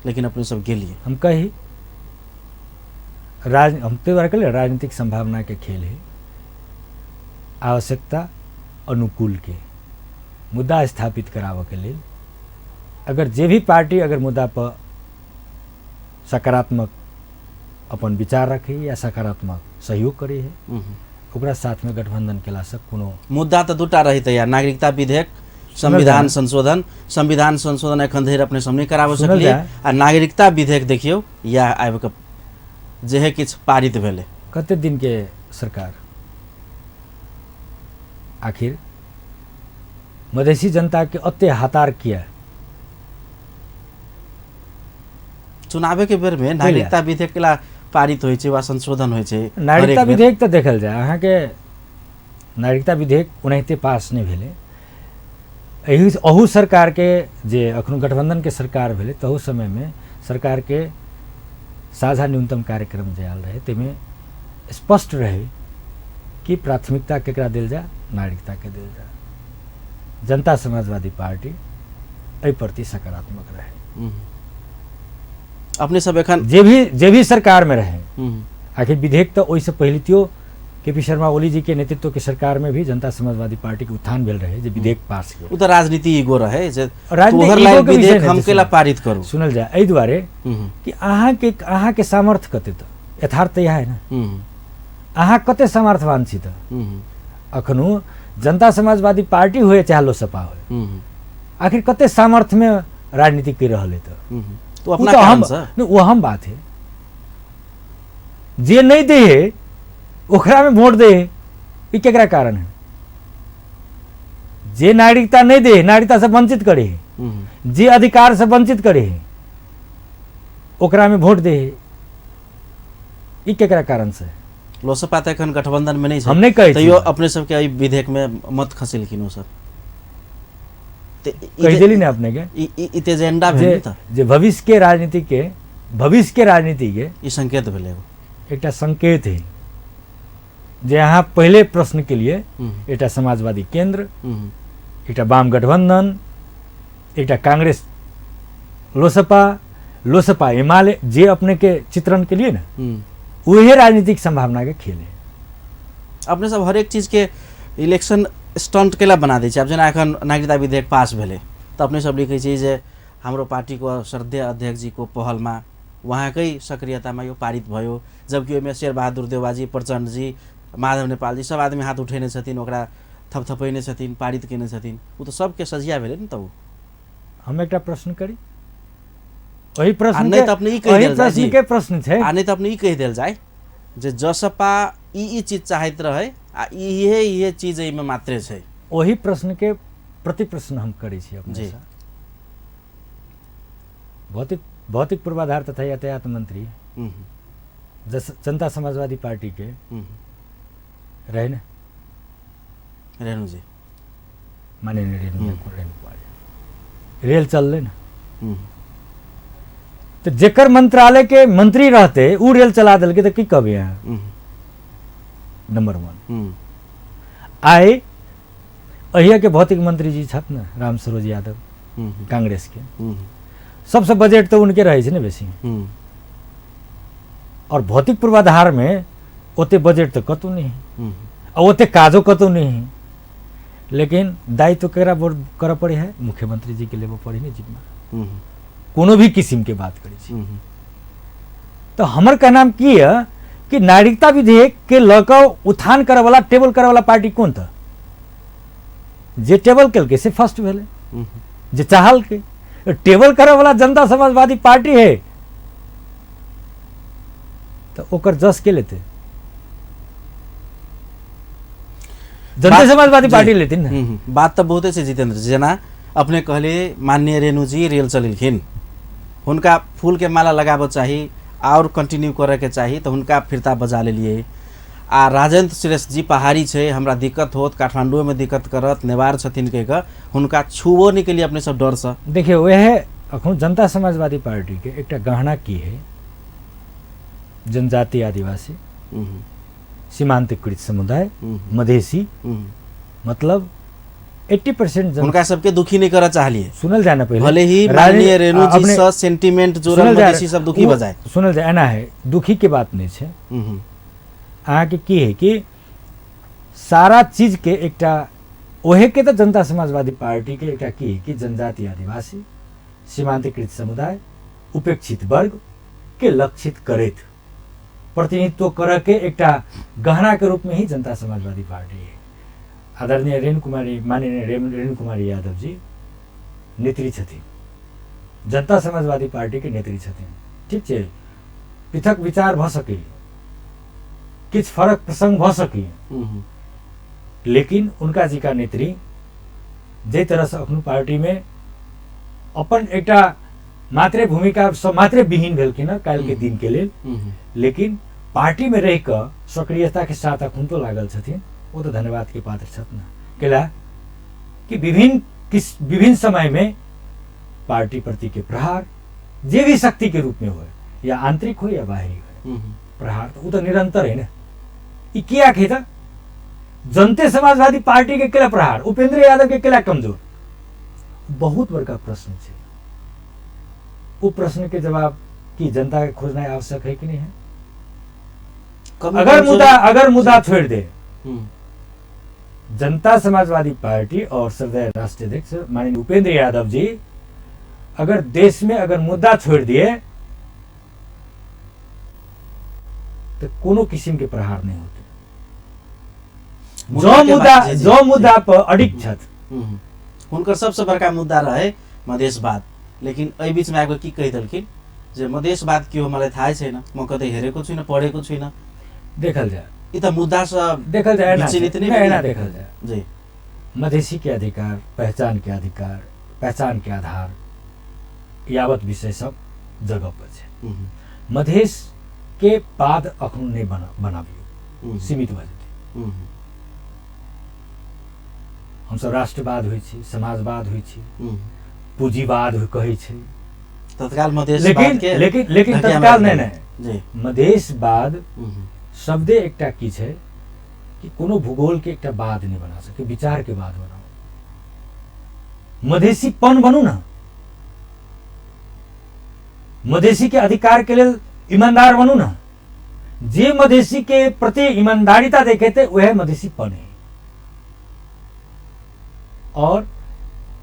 लेकिन अपने सब गेलिए। हम कही राज हम ताहि दुआरे कहलियै राजनीतिक संभावना के खेल है, आवश्यकता अनुकूल के मुद्दा स्थापित कराबऽ के लेल अगर जे भी पार्टी अगर मुद्दा पर सकारात्मक अपन विचार रखे या सकारात्मक सहयोग करे है, ओकरा साथमे गठबंधन केलासँ कोनो मुद्दा तऽ दूटा रहितै या नागरिकता विधेयक, संविधान संशोधन, संविधान संशोधन एखन धरि अपने सब नहि कराबऽ सुनल सकलियै जाय। आ नागरिकता विधेयक देखियौ इएह आबि कऽ जेहे किछु पारित भेलै। कते दिनके सरकार आखिर मधेसी जनताके ओते हतार किया? चुनावे के बेर में नागरिकता विधेयक ला पारित होइ छै वा संशोधन होइ छै नागरिकता हरेक बेर। विधेयक तऽ देखल जाय अहाँके नागरिकता विधेयक ओनाहिते पास नहि भेलै। एहि अहू सरकारके जे अखन गठबंधनके सरकार भेलै तहू समयमे सरकारके साझा न्यूनतम कार्यक्रम जे आयल रहै ताहिमे स्पष्ट रहै कि प्राथमिकता केकरा देल जाय, नागरिकताके देल जाय। जनता समाजवादी पार्टी एहि प्रति सकारात्मक रहे। अपने सब एखन जे भी सरकारमे रहे, आखिर विधेयक तऽ ओहिसँ पहिलतियो के पी शर्मा ओली जी के नेतृत्व के सरकार में भी जनता समाजवादी पार्टी के उत्थान भेल रहे जे विधेयक पास गेल। ओ तऽ राजनीति ईगो रहे जे राजनीति तोहर ईगो लायक के विषय विधेयक नहि हम छै। केला पारित करू। सुनल जाय एहि दुआरे कि अहाँके अहाँके सामर्थ्य कते, तऽ यथार्थ तऽ इएह है ने, अहाँ कते सामर्थ्यवान छी। तऽ अखनो जनता समाजवादी पार्टी हुए चाहे लोसपा हुए, आखिर कते सामर्थ्य में राजनीति कर रहल है। तऽ तो अपना उ तऽ हम कारण से नहीं, वो हम बात है जे नहीं दे है ओकरा में वोट दे है, ई केकरा कारण है? जे नागरिकता नहीं दे है, नागरिकता से वंचित करे है, जे अधिकार से वंचित करे है ओकरा में वोट दे है, ई केकरा कारण से है? लोसपा तऽ एखन गठबंधन में नहि छै, हम नहि कहै छी। तैयो अपने सबके एहि विधेयक में मत खसेलखिन ओ सब। तऽ ई कहि देली ने अपने के ई तऽ एजेंडा भेल जे ने। तऽ जे भविष्य के राजनीति के भविष्य के राजनीति के ई संकेत भेलै एगो। एकटा संकेत है जे अहाँ पहिले प्रश्न के लिए एकटा समाजवादी केंद्र, एकटा वाम गठबंधन, एकटा कांग्रेस लोसपा, लोसपा एमाले, जे अपने के चित्रण के लिए ने उहे राजनीतिक संभावना के खेल है। अपने सब हरेक चीजके इलेक्शन स्टंट केला बना दै छै। आब जेना एखन नागरिकता विधेयक पास भेलै तऽ अपने सब लिखै छी जे हाम्रो पार्टीको श्रद्धेय अध्यक्षजीको पहलमा उहाँकै सक्रियतामा यो पारित भयो, जबकि ओहिमे शेरबहादुर देउवाजी, प्रचण्डजी, माधव नेपालजी सब आदमी हाथ उठेने छथिन, ओकरा थपथपैने छथिन, पारित केने छथिन। ओ तऽ सबके सझिया भेलै ने। तऽ ओ हम एकटा प्रश्न करी, ओहि प्रश्न नहि तऽ अपने ई कहि देल जाय के प्रश्न छै, आ नहि तऽ अपने ई कहि देल जाय जे जसपा ई ई चीज चाहैत रहे आ इहे इहे चीज एहिमे मात्रे छै। ओहि प्रश्न के प्रति प्रश्न हम करै छी अपने से। भौतिक भौतिक पूर्वाधार तथा यातायात मंत्री जनता समाजवादी पार्टी के रहे ने रेणु जी, माननीय रेणु कुमारी, रेल चललै ने, तो जेकर मंत्रालय के मंत्री रहते उ रेल चला देलकै तऽ की कहबै अहाँ? नंबर 1। आइ अहिया के भौतिक मंत्री जी छथि ने राम सरोज यादव, कांग्रेस के, सबसे बजट तो उनके रहे छै ने बेसी, और भौतिक पूर्वाधार में ओते बजट तो कतौ नहीं है आ ओते काजो कतौ नहीं है, लेकिन दायित्व केकरा करऽ पड़े है? मुख्यमंत्री जी के लेबऽ पड़े ने जिम्मा, कोनो भी किस्म के बात करै छी। तो हमर कहनाम की है कि नागरिकता विधेयक के लऽ कऽ उत्थान करऽ वाला, टेबल करऽ वाला पार्टी कोन था? जे टेबल केलकै से फर्स्ट भेलै, जे चाहलकै टेबल करऽ वाला जनता समाजवादी पार्टी है, तो ओकर जस के लेते? जनता समाजवादी पार्टी लेते ने। बात तऽ बहुते छै जितेंद्र, जेना अपने कहले माननीय रेणुजी रेल चलेलखिन, हुनका फूल के माला लगाबऽ चाही और कंटिन्यू करऽ के चाही, तऽ हुनका फिरता बजा लेलियै। आ राजेंद्र श्रेष्ठ जी पहाड़ी छै, हमरा दिक्कत होत, काठमांडूमे दिक्कत करत, नेवार छथिन कहि कऽ हुनका छुबो नहि केलियै अपने सब डरसँ। देखियौ वएह अखन जनता समाजवादी पार्टी के एकटा गहना की है, जनजाति आदिवासी, सीमांतकृत समुदाय, मधेसी, मतलब 80% हुनका सबके दुखी नहीं करऽ चाहलिए। सुनल जाए ना पहले, भले ही माननीय रेणु जी से सेंटिमेंट जुड़ल मधेसी सब दुखी भऽ जाए। सुनल जाए, एना है दुखी के बात नहीं छै। अहाँके की है कि सारा चीज के एकटा ओहे के तऽ जनता समाजवादी पार्टी के एकटा की है कि जनजाति आदिवासी, सीमांतकृत समुदाय, उपेक्षित वर्ग के लक्षित करैत प्रतिनिधित्व करऽ के एकटा गहना के रूप में ही जनता समाजवादी पार्टी है। आदरणीय रेणु कुमारी, माननीय रेणु कुमारी यादव जी नेत्री छथिन, जनता समाजवादी पार्टी के नेत्री छथिन, ठीक छै, पृथक विचार भऽ सकै, किछु फरक प्रसंग भऽ सकै, लेकिन उनका जी का नेत्री जाहि तरहसँ अखन पार्टी में अपन एकटा मात्रे भूमिका सब मात्रे विहीन भेलखिन हँ काल्हि के दिन के लेल, लेकिन पार्टी में रहि कऽ सक्रियता के साथ अखन तो लागल छथिन, वो तो धन्यवाद के पात्र छथि ने। कैला कि विभिन्न समय में पार्टी प्रति के प्रहार जे भी शक्ति के रूप में हो, या आंतरिक हो या बाहरी हो, प्रहार तो वो तो निरंतर है ना। ई किया है त जनते समाजवादी पार्टी के केला प्रहार, उपेंद्र यादव के केला कमजोर, बहुत बड़का प्रश्न है। वो प्रश्न के जवाब की जनता के खोजना आवश्यक है कि नहीं है? अगर मुद्दा छोड़ दे जनता समाजवादी पार्टी और श्रद्धेय राष्ट्रीय अध्यक्ष माननीय उपेंद्र यादव जी अगर देश में अगर मुद्दा छोड़ दिए तो कोनो किस्म के प्रहार नहीं होते। जो मुद्दा पर अडिग छथि, हुनकर सबसे बड़का मुद्दा रहे मधेशवाद, लेकिन एहि बीच में आबि की कहि देलखिन जे मधेशवाद के हो मलाई थाहै छैन, म कतै हेरेको छुइनँ, पढेको छुइनँ। देखल जाए ई त मुद्दा से देखल जाए विचलित नहीं, एना देखल जाए जी। मधेसी के अधिकार, पहचान के अधिकार, पहचान के आधार यावत विषय सब जगह पर छै। मधेश के बाद अखन नहीं बनाबियौ, सीमित भऽ जेतै। हमसब राष्ट्रवाद होइ छी, समाजवाद होइ छी, पूंजीवाद कहै छै तत्काल मधेश, लेकिन लेकिन लेकिन तत्काल नहीं नहीं जी। मधेशवाद शब्दे एकटा की छै कि कोनो भूगोल के एकटा बाद नहीं बना सके, विचार के बाद बनाओ। मधेसीपन बनू ना, मधेसी के अधिकार के लिए ईमानदार बनू ना, जे मधेसी के प्रति ईमानदारिता देखेते वह मधेसीपन है। और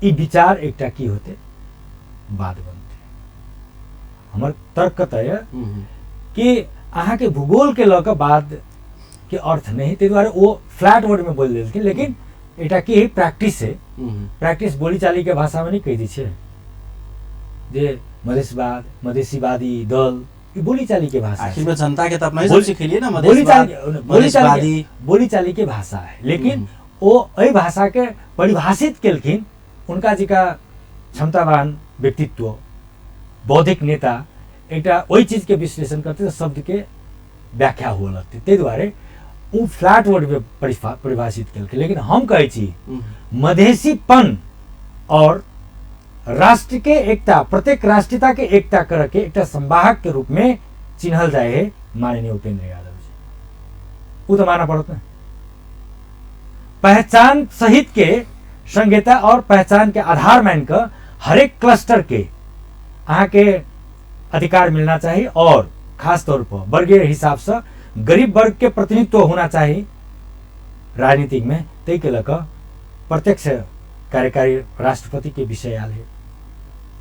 ई विचार एकटा की होते बात बनते। हमर तर्क कतऽ कि अहाँके भूगोल के लऽ कऽ बाद के अर्थ नहीं, ताहि दुआरे ओ फ्लैट वर्ड में बोलि देलखिन। लेकिन एकटा की है प्रैक्टिस है, प्रैक्टिस बोलीचाली के भाषा में नहीं कहि दै छै जे मधेशवाद मधेसीवादी दल, ई बोलीचाली के भाषा आखिर में जनता के तो अपना ही सब सिखेलिए ना, बोलीचाली बोलीचाली के भाषा है। लेकिन ओ एहि भाषा के परिभाषित केलखिन उनका जी का क्षमतावान व्यक्तित्व बौद्धिक नेता एकटा ओहि चीज के विश्लेषण करते शब्द के व्याख्या हुअ लगतै, ताहि दुआरे ओ फ्लैट वर्ड में परिभाषित केलकै। लेकिन हम कहै छी मधेसीपन और राष्ट्र के एकता, प्रत्येक राष्ट्रीयता के एकता करके के एकटा संवाहक के रूप में चिन्हल जाए है माननीय उपेंद्र यादव जी, वो तो मानना पड़त ना। पहचान सहित के संहिता और पहचान के आधार मान कर हरेक क्लस्टर के अहाँ के अधिकार मिलना चाहिए और खास तौर पर वर्गीय हिसाब से गरीब वर्ग के प्रतिनिधित्व होना चाहिए राजनीतिक में। ताहि के लऽ कऽ प्रत्यक्ष कार्यकारी राष्ट्रपति के विषय आयल है,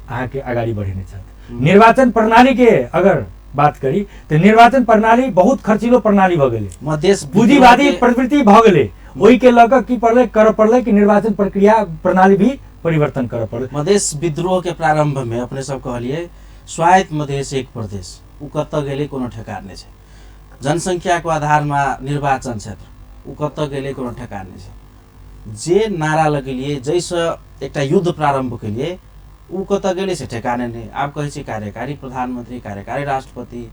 अहाँ के अगाडि बढ़ेने छथि। निर्वाचन प्रणाली के अगर बात करी तो निर्वाचन प्रणाली बहुत खर्चीलो प्रणाली भऽ गेलै, मधेश पूंजीवादी प्रवृत्ति भऽ गेलै, ओहि के लऽ कऽ की पड़लै करऽ पड़लै कि निर्वाचन प्रक्रिया प्रणाली भी परिवर्तन करऽ पड़लै। मधेश विद्रोह के प्रारंभ में अपने सब कहलिए स्वायत्त मधेश एक प्रदेश, उ कतऽ गेलै कोनो ठेकान नहि छै। जनसंख्या के आधार में निर्वाचन क्षेत्र, उ कतऽ गेलै कोनो ठेकान नहि छै। जे नारा लगेलिए जैसे एकटा युद्ध प्रारंभ केलिए उ कतऽ गेलै से ठेकाने नहि। आब कहै छै कार्यकारी प्रधानमंत्री कार्यकारी राष्ट्रपति,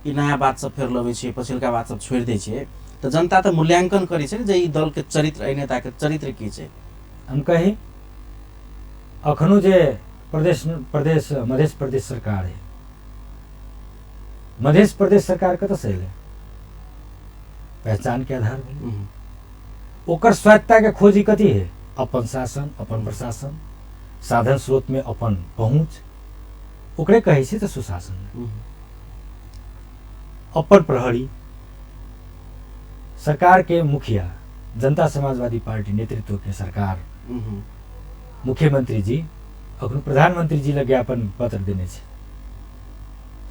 ई नया बात सब फेर लबै छियै, पछिलका बात सब छोड़ि दै छियै, तऽ जनता तऽ मूल्यांकन करै छै ने जे ई दल के चरित्र, एहि नेता के चरित्र की छै। हम कही अखनो जे प्रदेश प्रदेश मधेश प्रदेश सरकार है, मधेश प्रदेश सरकार कतऽ से एलै? पहचान के आधार भेलै। ओकर स्वायत्तता के खोजी कथी है? अपन शासन, अपन प्रशासन, साधन स्रोत में अपन पहुँच, ओकरे कहै छै तऽ सुशासन। अपन प्रहरी, सरकार के मुखिया जनता समाजवादी पार्टी नेतृत्व के सरकार, मुख्यमंत्री जी अखन प्रधानमंत्री जी लग ज्ञापन पत्र देने छै,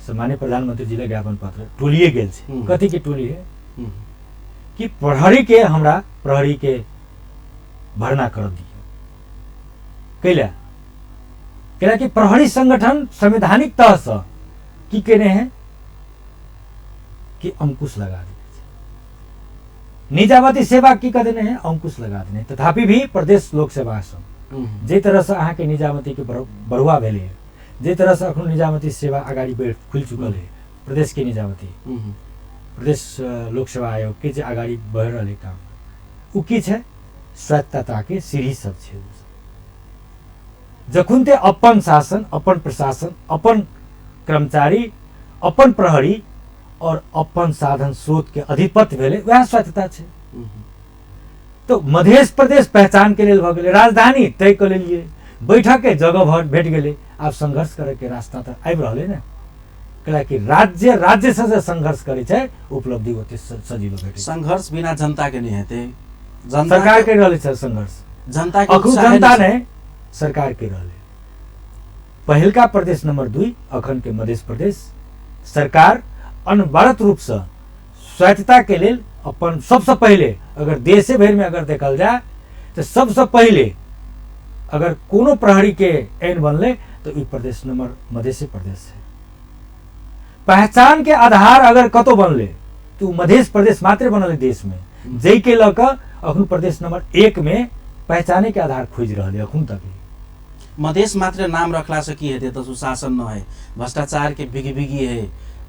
सामान्य प्रधानमंत्री जी लग ज्ञापन पत्र टोलिए गेल छै। कथी के टोली है? कि प्रहरी के हमरा प्रहरी के भर्ना कर दियो। कैला कैला कि प्रहरी संगठन संवैधानिक तह से की केने है कि अंकुश लगा देने। निजामती सेवा की कह देने है? अंकुश लगा देने। तथापि भी प्रदेश लोक सेवा संघ जे तरह से अहाँ के निजामती के बढ़ुआ भेलै, जे तरह से अखन निजामती सेवा अगाडि बढ़ि खुलि चुकल है, प्रदेश के निजामती प्रदेश लोक सेवा आयोग के जे अगाडि बढ़ि रहल है काम, उ की छै? स्वायत्तता के सीढ़ी सब छै। जखन ते अपन शासन, अपन प्रशासन, अपन कर्मचारी, अपन प्रहरी और अपन साधन स्रोत के अधिपत्य भेलै, वएह स्वायत्तता छै। तो मधेश प्रदेश पहचान के लेल भऽ गेलै, राजधानी तय कऽ लेलियै, बैठक के जगह भेट गेलै, आब संघर्ष करे के रास्ता तऽ आबि रहलै ने। कि राज्य राज्य से जे संघर्ष करै छै उपलब्धि ओते सजिलो भेटै। संघर्ष बिना जनता के नहीं हेतै, सरकार के रहलै छै संघर्ष, जनता के अखन जनता नहि सरकार के रहलै। पहिलका प्रदेश नंबर 2 अखन के मधेश प्रदेश सरकार अनवरत रूप से स्वायत्तता के लेल अपन सबसे पहिले अगर देशे भरि में अगर देखल जाए तो सबसे पहिले अगर कोनो प्रहरी के ऐन बनले तो ई प्रदेश नंबर मधेश प्रदेश है। पहचान के आधार अगर कतौ बनले तो मधेश प्रदेश मात्र बनल देश में, जाहि के लऽ कऽ अखन प्रदेश नंबर 1 में पहचाने के आधार खोजि रहल है अखन तक। मधेश मात्र नाम रखला से की हेतै? तऽ सुशासन न है, भ्रष्टाचार के बिगी बिगी है,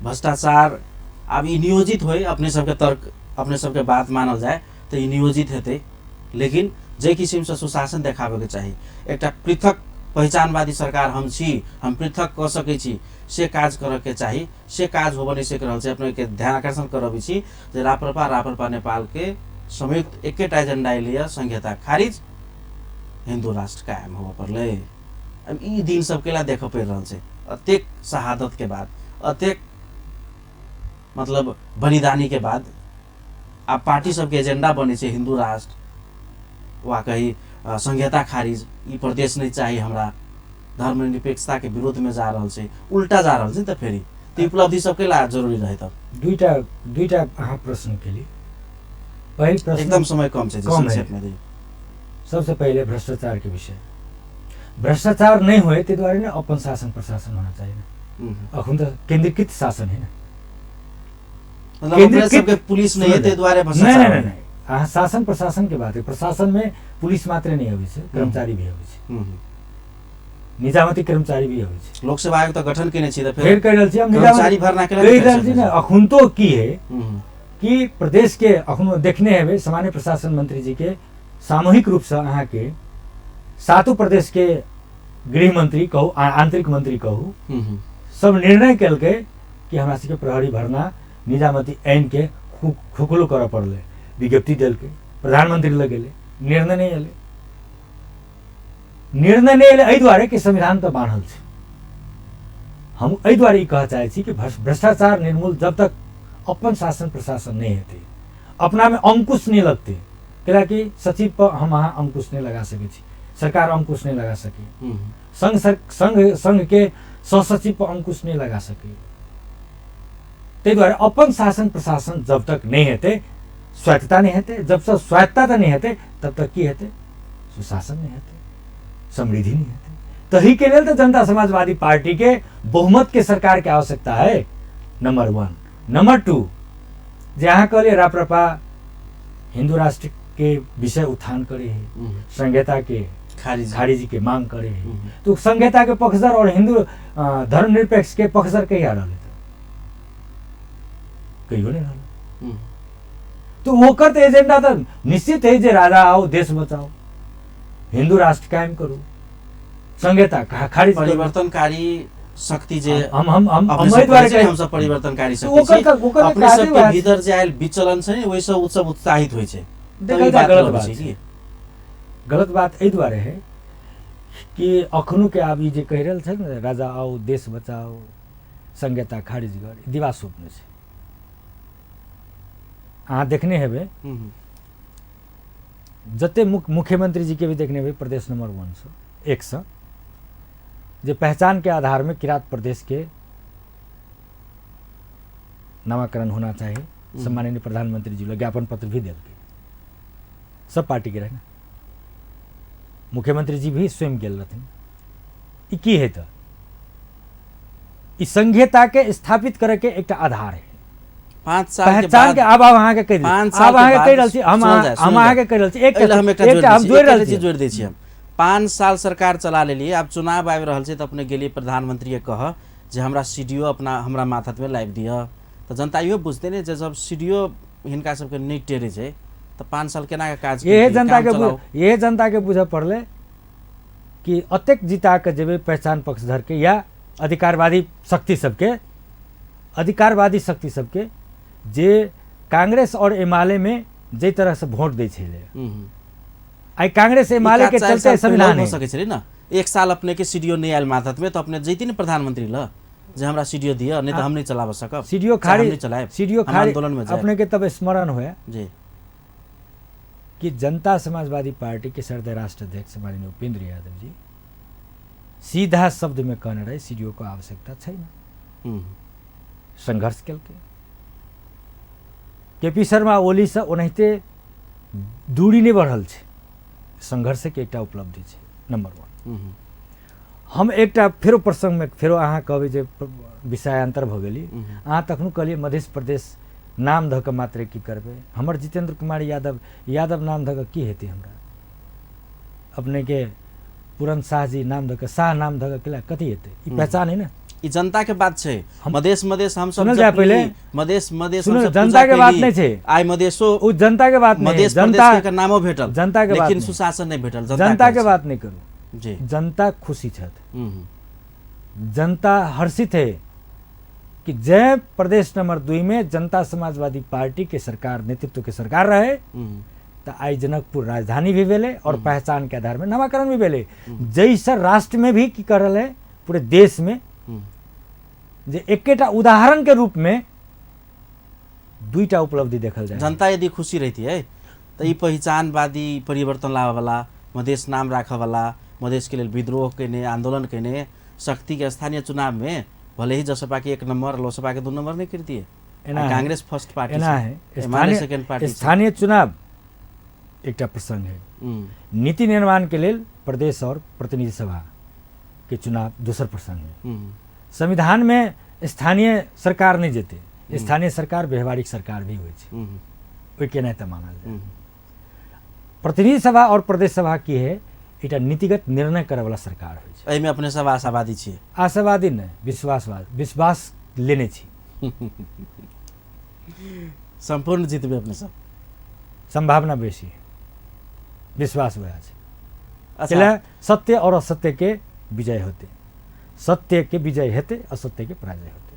भ्रष्टाचार आब ई नियोजित होय, अपने सबके तर्क अपने सबके बात मानल जाए तऽ ई नियोजित हेतै। लेकिन जे किसिमसँ सुशासन देखाबैके चाही, एकटा पृथक पहिचानवादी सरकार हम छी, हम पृथक कऽ सकै छी, से काज करऽके चाही, से काज होबऽ नहि सकि रहल छै। अपनेके ध्यान आकर्षण करबै छी जे राप्रपा राप्रपा नेपालके संयुक्त एकेटा एजेंडा एलैए, संहिता खारिज, हिन्दू राष्ट्र कायम होबऽ पड़लै। अब ई दिन सब केला देखऽ पड़ि रहल छै? अतेक शहादत के बाद, अतेक मतलब बलिदानी के बाद आब पार्टी सबके एजेंडा बनै छै हिन्दू राष्ट्र वा कही संघीयता खारिज, ई प्रदेश नहि चाही हमरा, धर्मनिरपेक्षता के विरोध में जा रहल छै, उल्टा जा रहल छै। तऽ फेरी तऽ उपलब्धि सबके ला जरूरी रहै। तब दुईटा दुईटा अहाँ प्रश्न केली। पहिल प्रश्न एकदम समय कम छै, कम है। संक्षेप में दी। सबसे पहिले भ्रष्टाचार के विषय, भ्रष्टाचार नहीं होए ताहि दुआरे ने अपन शासन प्रशासन होना चाहिए ने। अखन तऽ केंद्रीकृत शासन है ने। मतलब अपने सबके पुलिस नहीं है ताहि दुआरे नहीं भ्रष्टाचार नहीं होय। नहीं, अहाँ शासन प्रशासन के बात है, प्रशासन में पुलिस मात्रे नहीं अबै छै, कर्मचारी भी अबै छै, निजामती कर्मचारी भी अबै छै। लोक सेवा आयोग तऽ गठन केने छी तऽ फेर कहि रहल छी हम कर्मचारी निजामती भर्ना के कहि रहल छी ने। अखुनतो की है कि प्रदेश के अखनो देखने हेबै सामान्य प्रशासन मंत्री जी के सामूहिक रूपसँ अहाँके सातो प्रदेश के गृह मंत्री कहू, आंतरिक मंत्री कहू, सब निर्णय केलकै कि हमरा सबके प्रहरी भरना निजामती ऐन के खोखलो करऽ पड़लै। विज्ञप्ति देलकै, प्रधानमंत्री लग गेलै, निर्णय नहि एलै। निर्णय नहि एलै एहि दुआरे कि संविधान तऽ बान्हल छै। हम एहि दुआरे ई कहऽ चाहै छी कि भ्रष्टाचार निर्मूल जब तक अपन शासन प्रशासन नहि हेतै, अपनामे अंकुश नहि लगतै, कैलाकि सचिव पर हम अहाँ अंकुश नहि लगा सकै छी, सरकार अंकुश नहि लगा सकै, संघ संघ संघ के सहसचिव पर अंकुश नहि लगा सकै। ताहि दुआरे अपन शासन प्रशासन जब तक नहि हेतै, स्वायत्तता नहि हेतै, जब तक स्वायत्तता नहि हेतै तब तक की हेतै, सुशासन नहि हेतै, समृद्धि नहि हेतै। तही के लेल तऽ जनता समाजवादी पार्टी के बहुमत के सरकार के आवश्यकता है, नंबर 1। नंबर 2, जे अहाँ कहलियै राप्रपा हिंदू राष्ट्र के विषय उत्थान करे है, संघीयता के खारिज के मांग करे है, तो संघीयता के पक्षधर और हिंदू धर्मनिरपेक्ष के पक्षधर कहिया रहलै? कहियो नहीं रहलै। तो ओकर तऽ एजेंडा तऽ निश्चित है जे राजा आओ देश बचाओ, हिंदू राष्ट्र कायम करू, संघीयता खारिज करू। परिवर्तनकारी शक्ति जे हम हम हम अपने हम सब एहि दुआरे कहै छै, कहै- हम सब परिवर्तनकारी शक्ति ओकर छी। ओकर अपने काजे सबके वएह छै। भीतर जे आयल विचलन छै ने, ओहिसँ ओ सब उत्साहित होइ छै। तब देखल ई जाय बात गलत लगै बात छै छै। कि गलत बात एहि दुआरे है कि अखनो के आब ई जे कहि रहल छै ने राजा आओ देश बचाओ संघीयता खारिज कर, दिवा स्वप्न छै। अहाँ देखने हेबै जते मुख्यमंत्री जी के भी देखने हेबै प्रदेश नंबर 1 से 1 से जे पहचान के आधार में किरात प्रदेश के नामाकरण होना चाहिए, सम्माननीय प्रधानमंत्री जी लोग ज्ञापन पत्र भी देलकै, सब पार्टी के रहे ना, मुख्यमंत्री जी भी स्वयं गेल रहथिन। ई की है तऽ ई संघीयता के स्थापित करे के एकटा आधार है। 5 साल के पहचान बाद के आब अहाँके कहि पाँच आब साल के अहाँके बाद कहि रहल छी, हम सुनल जाय, हम सुनल अहाँके जाय। कहि रहल छी, एहि लए हम एकटा एकटा हम जोड़ि जोड़ि रहल दै छी। छी, जोड़ि दै छी हम। 5 साल सरकार चला लेलियै, आब चुनाव आबि रहल छै तऽ अपने गेलियै प्रधानमंत्री के कह जे हमरा सीडीओ अपना हमरा माथत में लाबि दिअ, तऽ जनता इहो बुझतै ने जे जब सीडीओ हिनका सबके नहि टेरै छै तऽ 5 साल केना के काज इहे केलकै, जनता काम के चलाउ। इहे जनता के बुझऽ पड़लै कि अतेक जीता के जेबै पहचान पक्षधर के या अधिकारवादी शक्ति सबके, अधिकारवादी शक्ति सबके जे कांग्रेस और एमाले में जाहि तरह से वोट दै छलै, आइ कांग्रेस एमाले के ई काज चलते चारि साल संविधान पहिलो है। भऽ सकै छलै ने, 1 साल अपने के सीडीओ नहि आयल माथत में तऽ अपने जैती ने प्रधानमंत्री ल जे हमरा सीडीओ दिअ, नहि तऽ हम नहि चलाबऽ सकब, सीडीओ चाहे हम खारिज नहि चलायब, सीडीओ हम खारिज आंदोलन में जायब। अपने के तब स्मरण होए जी कि जनता समाजवादी पार्टी के सरदार राष्ट्र अध्यक्ष माननीय उपेंद्र यादव जी सीधा शब्द में कहने रहे सीडीओ को आवश्यकता छै ना, संघर्ष केलकै। केपी शर्मा ओली से ओनाहिते दूरी नहि बढ़ल छै, संघर्षके एकटा उपलब्धि छै, नंबर 1। हम एकटा फेरो प्रसंगमे फेरो अहाँ कहबै जे विषयांतर भऽ गेली, अहाँ तखनो कहलियै मध्य प्रदेश नाम धऽ कऽ मात्रे की करबै, हमर जितेंद्र कुमार यादव यादव नाम धऽ कऽ की हेतै हमरा, अपनेके पूरन शाह जी नाम धऽ कऽ शाह नाम धऽ कऽ केला कथी हेतै, ई पहचान है ने। ई जनता के बात छै, मधेश मधेश हम सब सुनल जाय जपली, पहिले। मधेश मधेश हम सुनल, सब जनता पूजा के बात केली। नहि छै। आइ मधेशो ओ जनता के बात नहि, मधेश जनता प्रदेश के नामो भेटल, जनता के बात लेकिन नहि। सुशासन नहि भेटल, जनता के के बात नहि करू जी। जनता खुशी छथि, जनता हर्षित है कि जय प्रदेश नंबर 2 में जनता समाजवादी पार्टी के सरकार नेतृत्व के सरकार रहे तो आइ जनकपुर राजधानी भी भेलै और पहचान के आधार में नामाकरण भी भेलै, जैसे राष्ट्र में भी की कर रहा है पूरे देश में जे एकेटा उदाहरण के रूप में दुईटा उपलब्धि देखल जाए। जनता यदि खुशी रहती है तऽ ई पहिचानवादी परिवर्तन लाबऽवला, मधेश नाम राखऽवला, मधेशके लेल विद्रोह कयने, आंदोलन कयने शक्तिके स्थानीय चुनावमे भले ही जसपा के 1 नंबर लोसपा के 2 नंबर नहीं कर दिए, एना कांग्रेस फर्स्ट पार्टी एना है, सेकेंड पार्टी। स्थानीय चुनाव एकटा प्रसंग है, नीति निर्माण के लेल प्रदेश और प्रतिनिधि सभा के चुनाव दोसर प्रसंग है। संविधान में स्थानीय सरकार नहीं जेते, स्थानीय सरकार व्यवहारिक सरकार भी होइ छै, ओहिके नहि तऽ मानल जाय। प्रतिनिधि सभा और प्रदेश सभा की है एकटा नीतिगत निर्णय करैवला सरकार होइ छै। एहिमे अपने सब आशावादी छी? आशावादी नहि, विश्वासवाद, विश्वास लेने छी। सम्पूर्ण जीतबै अपने सब? संभावना बेसी है, विश्वास वएह छै। अच्छा, सत्य और असत्य के विजय होते, सत्य के विजय हेतै, असत्य के पराजय होते।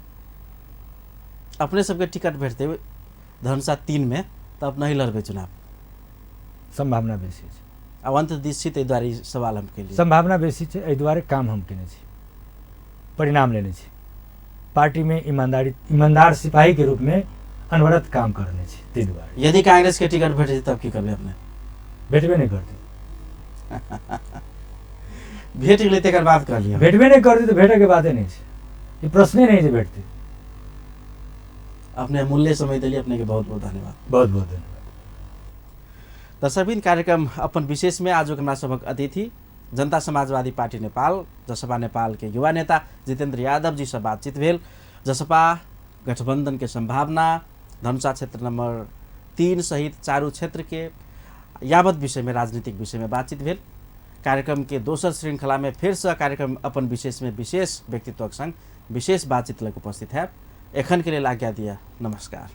अपने सबके टिकट भेटतै धनुषा 3 में तऽ अपना ही लड़बै चुनाव? संभावना बेसी छै। आब अन्त दिस छी ताहि दुआरे ई सवाल हम केलियै। संभावना बेसी छै, एहि दुआरे काम हम केने छी, परिणाम लेने छी। पार्टीमे ईमानदारी, ईमानदार सिपाहीके रूपमे अनवरत काम करने छी, ताहि दुआरे। यदि कांग्रेस के टिकट भेटै तब की करबै अपने? भेटबे नहि करतै। भेट गेलै तकर बाद कहलियै। भेटबे नहि करतै तऽ भेटैके बाते नहि छै, ई प्रश्ने नहि जे भेटतै। अपने अमूल्य समय देलियै, अपने के बहुत बहुत धन्यवाद। बहुत बहुत धन्यवाद। दर्शकबिन, कार्यक्रम अपन विशेष में आजुक हमरा सभक अतिथि जनता समाजवादी पार्टी नेपाल जसपा नेपाल के युवा नेता जितेन्द्र यादव जी से बातचीत भेल। जसपा गठबंधन के संभावना, धनुषा क्षेत्र नंबर 3 सहित चारू क्षेत्र के यावत विषय में, राजनीतिक विषय में बातचीत भेल। कार्यक्रम के दोसर श्रृंखला में फिर से कार्यक्रम अपन विशेष में विशेष व्यक्तित्वक संग विशेष बातचीत लग उपस्थित है। एखन के लिए आज्ञा दिया, नमस्कार।